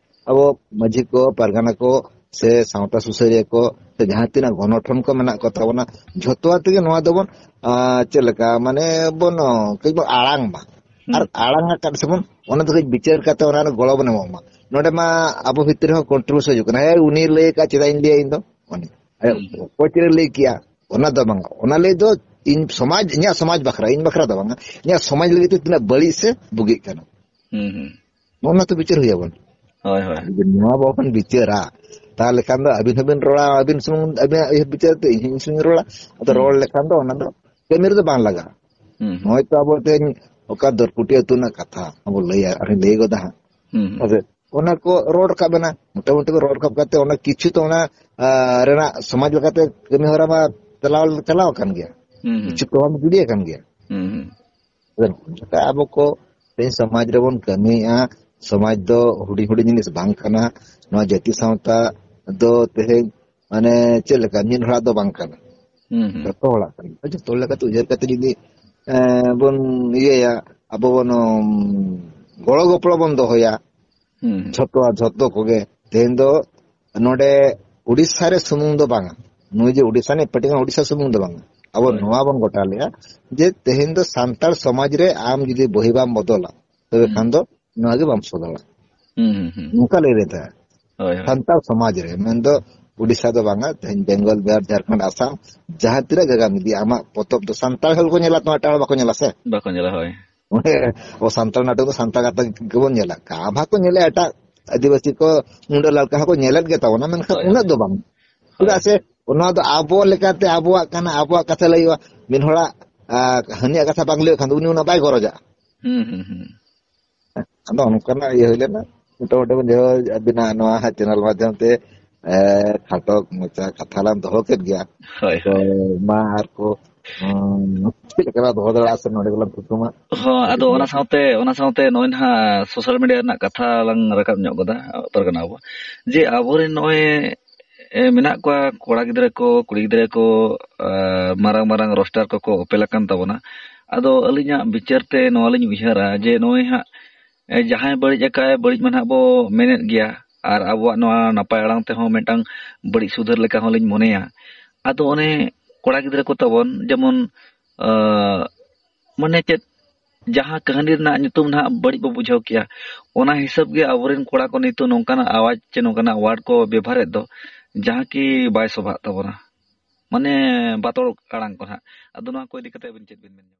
ᱟᱵᱚ ᱢᱟᱹᱡᱷᱤ ᱠᱚ, ᱯᱟᱨᱜᱟᱱᱟ ᱠᱚ, ᱥᱮ ᱥᱟᱶᱛᱟ ᱥᱩᱥᱟᱹᱨᱤᱭᱟᱹ ᱠᱚ, ᱥᱮ ᱡᱟᱦᱟᱸ ᱛᱤᱱᱟᱹᱜ ᱜᱚᱱᱚᱴᱷᱚᱱ ᱠᱚ ᱢᱮᱱᱟᱜ ᱠᱚ ᱛᱟᱵᱚᱱᱟ, ᱡᱷᱚᱛᱚᱣᱟᱜ ᱛᱮᱜᱮ ᱱᱚᱣᱟ ᱫᱚᱵᱚᱱ, ᱟᱸ, ᱪᱮᱫ ᱞᱮᱠᱟ, ᱢᱟᱱᱮ ᱵᱚᱱ, ᱠᱟᱹᱡ ᱵᱚᱱ ᱟᱲᱟᱝ ᱢᱟ᱾ ᱦᱩᱸ᱾ ᱟᱨ ᱟᱲᱟᱝ ᱟᱠᱟᱫ ᱥᱮᱵᱚᱱ, ᱚᱱᱟ ᱫᱚ ᱠᱟᱹᱡ ᱵᱤᱪᱟᱹᱨ ᱠᱟᱛᱮ ᱚᱱᱟ ᱨᱮ ᱜᱚᱲᱚ ᱵᱚᱱ ᱮᱢᱚᱜ ᱢᱟ᱾ ᱱᱚᱰᱮ ᱢᱟ ᱟᱵᱚ ᱵᱷᱤᱛᱨᱤ ᱨᱮᱦᱚᱸ controversy ᱦᱤᱡᱩᱜ ᱠᱟᱱᱟ, "ᱦᱮᱸ, ᱩᱱᱤ ᱞᱟᱹᱭ ᱟᱠᱟᱫ, ᱪᱮᱫᱟᱜ ᱤᱧ ᱞᱟᱹᱭᱟ ᱤᱧ ᱫᱚ?" ᱚᱱᱮ, ᱦᱩᱸ᱾ ᱚᱠᱚᱭ ᱪᱮᱫ ᱮ ᱞᱟᱹᱭ ᱠᱮᱜᱼᱟ, ᱚᱱᱟ ᱫᱚ ᱵᱟᱝ᱾ ᱚᱱᱟ ᱞᱟᱹᱭ ᱫᱚ ᱤᱧ ᱥᱚᱢᱟᱡᱽ, ᱤᱧᱟᱹᱜ ᱥᱚᱢᱟᱡᱽ ᱵᱟᱠᱷᱨᱟ, ᱤᱧ ᱵᱟᱠᱷᱨᱟ ᱫᱚ ᱵᱟᱝᱟ, ᱤᱧᱟᱹᱜ ᱥᱚᱢᱟᱡᱽ ᱞᱟᱹᱜᱤᱫ ᱛᱮ ᱛᱤᱱᱟᱹᱜ ᱵᱟᱹᱲᱤᱡ ᱥᱮ ᱵᱩᱜᱤᱜ ᱠᱟᱱᱟ᱾ ᱦᱩᱸ, ᱦᱩᱸ᱾ ᱱᱚᱜᱼᱚ ᱱᱚᱣᱟ ᱛᱚ ᱵᱤᱪᱟᱹᱨ ᱦᱩᱭ ᱟᱵᱚᱱ᱾ ᱦᱳᱭ, ᱦᱳᱭ᱾ ᱟᱨ ᱡᱩᱫᱤ ᱱᱚᱣᱟ ᱵᱟᱵᱚᱱ ᱵᱤᱪᱟᱹᱨᱟ, ᱛᱟᱦᱚᱞᱮ ᱠᱷᱟᱱ ᱫᱚ ᱟᱹᱵᱤᱱ ᱦᱚᱸᱵᱤᱱ ᱨᱚᱲᱟ, ᱟᱹᱵᱤᱱ ᱥᱩᱢᱩᱝ, ᱟᱹᱵᱤᱱᱟᱜ ᱩᱭᱦᱟᱹᱨ ᱵᱤᱪᱟᱹᱨ ᱛᱮ ᱤᱧ ᱦᱚᱸ ᱤᱧ ᱥᱩᱢᱩᱝ ᱤᱧ ᱨᱚᱲᱟ᱾ ᱟᱫᱚ ᱦᱩᱸ᱾ ᱨᱚᱲ ᱞᱮᱠᱷᱟᱱ ᱫᱚ ᱚᱱᱟ ᱫᱚ ᱠᱟᱹᱢᱤ ᱨᱮᱫᱚ ᱵᱟᱝ ᱞᱟᱜᱟᱜᱼᱟ᱾ ᱦᱩᱸ, ᱦᱩᱸ᱾ ᱱᱚᱜᱼᱚᱭ ᱛᱚ ᱟᱵᱚ ᱛᱮᱦᱮᱧ ᱚᱠᱟ ᱫᱚᱨᱠᱩᱴᱤ ᱟᱹᱛᱩ ᱨᱮᱱᱟᱜ ᱠᱟᱛᱷᱟ ᱟᱵᱚ ᱞᱟᱹᱭᱟ, ᱟᱨᱤᱧ ᱞᱟᱹᱭ ᱜᱚᱫᱟ ᱦᱟᱸᱜ᱾ ᱦᱩᱸ, ᱦᱩᱸ᱾ ᱦᱮᱸ ᱥᱮ? ᱚᱱᱟ ᱠᱚ ᱨᱚᱲ ᱨᱟᱠᱟᱵ ᱮᱱᱟ, ᱢᱚᱴᱟᱢᱩᱴᱤ ᱠᱚ ᱨᱚᱲ ᱨᱟᱠᱟᱵ ᱠᱟᱛᱮ ᱚᱱᱟ ᱠᱤᱪᱷᱩ ᱛᱚ ᱚᱱᱟ, ᱟ, ᱨᱮᱱᱟᱜ ᱥᱚᱢᱟᱡᱽ ᱞᱮᱠᱟᱛᱮ ᱠᱟᱹᱢᱤ ᱦᱚᱨᱟ ᱢᱟ ᱪᱟᱞᱟᱣ, ᱪᱟᱞᱟᱣ ᱟᱠᱟᱱ ᱜᱮᱭᱟ᱾ ᱦᱩᱸ, ᱦᱩᱸ᱾ ᱠᱤᱪᱷᱩ ᱠᱚᱢᱟ ᱜᱤᱰᱤ ᱟᱠᱟᱱ ᱜᱮᱭᱟ᱾ ᱦᱩᱸ, ᱦᱩᱸ᱾ ᱟᱫᱚ ᱱᱚᱝᱠᱟ ᱟᱵᱚ ᱠᱚ ᱛᱮᱦᱮᱧ ᱥᱚᱢᱟᱡᱽ ᱨᱮᱵᱚᱱ ᱠᱟᱹᱢᱤᱭᱮᱫᱼᱟ, ᱥᱚᱢᱟᱡᱽ ᱫᱚ ᱦᱩᱰᱤᱧ ᱦᱩᱰᱤᱧ ᱡᱤᱱᱤᱥ ᱵᱟᱝ ᱠᱟᱱᱟ᱾ ᱱᱚᱣᱟ ᱡᱟᱹᱛᱤ ᱥᱟᱶᱛᱟ ᱫᱚ ᱛᱮᱦᱮᱧ ᱢᱟᱱᱮ ᱪᱮᱫ ᱞᱮᱠᱟ ᱢᱤᱫ ᱦᱚᱲᱟᱜ ᱫᱚ ᱵᱟᱝ ᱠᱟᱱᱟ, ᱦᱩᱸ, ᱦᱩᱸ᱾ ᱡᱚᱛᱚ ᱦᱚᱲᱟᱜ ᱠᱟᱱᱟ᱾ ᱡᱚᱛᱚ ᱦᱚᱲ ᱞᱮᱠᱟᱛᱮ ᱩᱭᱦᱟᱹᱨ ᱠᱟᱛᱮ ᱡᱩᱫᱤ ᱮ, ᱵᱚᱱ ᱤᱭᱟᱹᱭᱟ, ᱟᱵᱚ ᱵᱚᱱ, ᱩᱢ, ᱜᱚᱲᱚ ᱜᱚᱯᱚᱲᱚ ᱵᱚᱱ ᱫᱚᱦᱚᱭᱟ᱾ ᱦᱩᱸ᱾ ᱡᱷᱚᱛᱚ, ᱡᱷᱚᱛᱚ ᱠᱚᱜᱮ᱾ ᱛᱮᱦᱮᱧ ᱫᱚ ᱱᱚᱰᱮ ᱩᱰᱤᱥᱥᱟ ᱨᱮ ᱥᱩᱢᱩᱝ ᱫᱚ ᱵᱟᱝᱟ, ᱱᱩᱭ ᱡᱮ ᱩᱰᱤᱥᱥᱟ ᱨᱤᱱᱤᱡ ᱯᱟᱹᱴᱤ ᱠᱟᱱᱟ, ᱩᱰᱤᱥᱥᱟ ᱥᱩᱢᱩᱝ ᱫᱚ ᱵᱟᱝᱟ᱾ ᱟᱵᱚ ᱦᱳᱭ᱾ ᱱᱚᱣᱟ ᱵᱚᱱ ᱜᱚᱴᱟ ᱞᱮᱜᱼᱟ ᱡᱮ ᱛᱮᱦᱮᱧ ᱫᱚ ᱥᱟᱱᱛᱟᱲ ᱥᱚᱢᱟᱡᱽ ᱨᱮ ᱟᱢ ᱡᱩᱫᱤ ᱵᱚᱦᱤ ᱵᱟᱢ ᱵᱚᱫᱚᱞᱟ, ᱛᱚᱵᱮ ᱦᱩᱸ᱾ ᱠᱷᱟᱱ ᱫᱚ ᱱᱚᱣᱟ ᱜᱮ ᱵᱟᱢ ᱥᱚᱫᱚᱨᱟ᱾ ᱦᱩᱸ, ᱦᱩᱸ, ᱦᱩᱸ᱾ ᱱᱚᱝᱠᱟ ᱞᱟᱹᱭ ᱞᱮᱫᱟ᱾ ᱦᱳᱭ, ᱦᱳᱭ᱾ ᱥᱟᱱᱛᱟᱲ ᱥᱚᱢᱟᱡᱽ ᱨᱮ, ᱢᱮᱱᱫᱚ ᱩᱰᱤᱥᱥᱟ ᱫᱚ ᱵᱟᱝᱟ, ᱛᱮᱦᱮᱧ ᱵᱮᱝᱜᱚᱞ, ᱵᱤᱦᱟᱨ, ᱡᱷᱟᱲᱠᱷᱚᱸᱰ, ᱟᱥᱟᱢ, ᱡᱟᱦᱟᱸ ᱛᱤᱱᱟᱹᱜ ᱡᱟᱭᱜᱟ ᱢᱤᱫᱤᱭᱟ, ᱟᱢᱟᱜ ᱯᱚᱛᱚᱵ ᱫᱚ ᱥᱟᱱᱛᱟᱲ ᱦᱚᱲ ᱠᱚ ᱧᱮᱞᱟ, ᱛᱚ ᱮᱴᱟᱜ ᱦᱚᱲ ᱵᱟᱠᱚ ᱧᱮᱞᱟ ᱥᱮ᱾ ᱵᱟᱠᱚ ᱧᱮᱞᱟ, ᱦᱳᱭ᱾ ᱟᱵᱚ ᱥᱟᱱᱛᱟᱲ ᱱᱟᱴᱚᱠ ᱫᱚ ᱥᱟᱱᱛᱟᱲ ᱠᱟᱛᱷᱟ ᱜᱮᱵᱚᱱ ᱧᱮᱞᱟ᱾ ᱠᱟᱵᱷᱟ ᱠᱚ ᱧᱮᱞᱟ, ᱮᱴᱟᱜ ᱟᱹᱫᱤᱵᱟᱹᱥᱤ ᱠᱚ, ᱢᱩᱱᱰᱟᱹ ᱞᱟᱲᱠᱟ ᱦᱚᱸᱠᱚ ᱧᱮᱞᱮᱫ ᱜᱮ ᱛᱟᱵᱚᱱᱟ, ᱢᱮᱱᱠᱷᱟᱱ ᱦᱳᱭ, ᱩᱱᱟᱹᱜ ᱦᱳᱭ᱾ ᱫᱚ ᱵᱟᱝ᱾ ᱦᱳᱭ᱾ ᱪᱮᱫᱟᱜ ᱥᱮ ᱚᱱᱟ ᱫᱚ ᱟᱵᱚ ᱞᱮᱠᱟᱛᱮ ᱟᱵᱚᱣᱟᱜ ᱠᱟᱱᱟ, ᱟᱵᱚᱣᱟᱜ ᱠᱟᱛᱷᱟ ᱞᱟᱹᱭ ᱦᱩᱭᱩᱜᱼᱟ᱾ ᱢᱤᱫ ᱦᱚᱲᱟᱜ, ᱟ, ᱦᱟᱹᱱᱤᱭᱟᱜ ᱠᱟᱛᱷᱟ ᱵᱟᱝ ᱞᱟᱹᱭ ᱠᱷᱟᱱ ᱫᱚ ᱩᱱᱤ ᱚᱱᱟ ᱵᱟᱭ ᱜᱚᱨᱚᱡᱟ᱾ ᱦᱩᱸ, ᱦᱩᱸ, ᱦᱩᱸ᱾ ᱟᱫᱚ ᱚᱱᱠᱟᱱᱟᱜ ᱤᱭᱟᱹ ᱦᱩᱭ ᱞᱮᱱᱟ᱾ ᱢᱚᱴᱟᱢᱩᱴᱤ ᱵᱚᱱ ᱡᱚᱦᱚ-, ᱟᱹᱵᱤᱱᱟᱜ ᱱᱚᱣᱟ ᱦᱟᱸᱜ ᱪᱮᱱᱮᱞ ᱢᱟᱫᱽᱫᱷᱚᱢ ᱛᱮ, ᱮ, ᱠᱷᱟᱴᱚ ᱢᱟᱪᱷᱟ ᱠᱟᱛᱷᱟ ᱞᱟᱝ ᱫᱚᱦᱚ ᱠᱮᱫ ᱜᱮᱭᱟ᱾ ᱦᱳᱭ, ᱛᱚ, ᱦᱳᱭ᱾ ᱢᱟ ᱟᱨ ᱠᱚ, ᱩᱸ, ᱪᱮᱫ ᱞᱮᱠᱟ ᱞᱟᱝ ᱫᱚᱦᱚ ᱫᱟᱲᱮᱭᱟᱜᱼᱟ, ᱥᱮ ᱱᱚᱰᱮ ᱜᱮᱞᱟᱝ ᱛᱷᱩᱠᱟᱹᱢᱟ? ᱦᱚᱸ, ᱟᱫᱚ ᱚᱱᱟ ᱥᱟᱶᱛᱮ, ᱚᱱᱟ ᱥᱟᱶᱛᱮ ᱱᱚᱜᱼᱚᱭ ᱱᱟᱦᱟᱜ social media ᱨᱮᱱᱟᱜ ᱠᱟᱛᱷᱟ ᱞᱟᱝ ᱨᱟᱠᱟᱵ ᱧᱚᱜ ᱠᱟᱫᱟ, ᱯᱟᱨᱜᱟᱱᱟ ᱵᱟᱵᱩ, ᱡᱮ ᱟᱵᱚᱨᱮᱱ ᱱᱚᱜᱼᱚᱭ, ᱮ, ᱢᱮᱱᱟᱜ ᱠᱚᱣᱟ ᱠᱚᱲᱟ ᱜᱤᱫᱽᱨᱟᱹ ᱠᱚ, ᱠᱩᱲᱤ ᱜᱤᱫᱽᱨᱟᱹ ᱠᱚ, ᱟ, ᱢᱟᱨᱟᱝ ᱢᱟᱨᱟᱝ roster ᱠᱚᱠᱚ ᱚᱯᱮᱞ ᱟᱠᱟᱱ ᱛᱟᱵᱚᱱᱟ᱾ ᱟᱫᱚ ᱟᱹᱞᱤᱧᱟᱜ ᱵᱤᱪᱟᱹᱨ ᱛᱮ ᱱᱚᱣᱟ ᱞᱤᱧ ᱩᱭᱦᱟᱹᱨᱟ ᱡᱮ ᱱᱚᱜᱼᱚᱭ ᱦᱟᱸᱜ, ᱮ, ᱡᱟᱦᱟᱸᱭ ᱵᱟᱹᱲᱤᱡ ᱟᱠᱟᱫ, ᱵᱟᱹᱲᱤᱡ ᱢᱟ ᱱᱟᱦᱟᱜ ᱵᱚ ᱢᱮᱱᱮᱫ ᱜᱮᱭᱟ, ᱟᱨ ᱟᱵᱚᱣᱟᱜ ᱱᱚᱣᱟ ᱱᱟᱯᱟᱭ ᱟᱲᱟᱝ ᱛᱮᱦᱚᱸ ᱢᱤᱫᱴᱟᱝ ᱵᱟᱹᱲᱤᱡ ᱥᱩᱫᱷᱟᱹᱨ ᱞᱮᱠᱟ ᱦᱚᱸᱞᱤᱧ ᱢᱚᱱᱮᱭᱟ᱾ ᱟᱫᱚ ᱚᱱᱮ ᱠᱚᱲᱟ ᱜᱤᱫᱽᱨᱟᱹ ᱠᱚ ᱛᱟᱵᱚᱱ ᱡᱮᱢᱚᱱ, ᱟ, ᱢᱟᱱᱮ ᱪᱮᱫ, ᱡᱟᱦᱟᱸ ᱠᱟᱹᱦᱱᱤ ᱨᱮᱱᱟᱜ ᱧᱩᱛᱩᱢ ᱱᱟᱦᱟᱜ ᱵᱟᱹᱲᱤᱡ ᱵᱚ ᱵᱩᱡᱷᱟᱹᱣ ᱠᱮᱭᱟ, ᱚᱱᱟ ᱦᱤᱥᱟᱹᱵ ᱜᱮ ᱟᱵᱚᱨᱮᱱ ᱠᱚᱲᱟ ᱠᱚ ᱱᱤᱛᱚᱜ ᱱᱚᱝᱠᱟᱱᱟᱜ ᱟᱣᱟᱡᱽ ᱪᱮ ᱱᱚᱝᱠᱟᱱᱟᱜ word ᱠᱚ ᱵᱮᱵᱷᱟᱨᱮᱫ ᱫᱚ, ᱡᱟᱦᱟᱸ ᱠᱤ ᱵᱟᱭ ᱥᱚᱵᱷᱟᱜ ᱛᱟᱵᱚᱱᱟ, ᱢᱟᱱᱮ ᱵᱟᱛᱚᱲ ᱟᱲᱟᱝ ᱠᱚ ᱱᱟᱦᱟᱜ᱾ ᱟᱫᱚ ᱱᱚᱣᱟ ᱠᱚ ᱤᱫᱤ ᱠᱟᱛᱮ ᱟᱵᱤᱱ ᱪᱮᱫ ᱵᱤᱱ ᱢᱮᱱᱟ?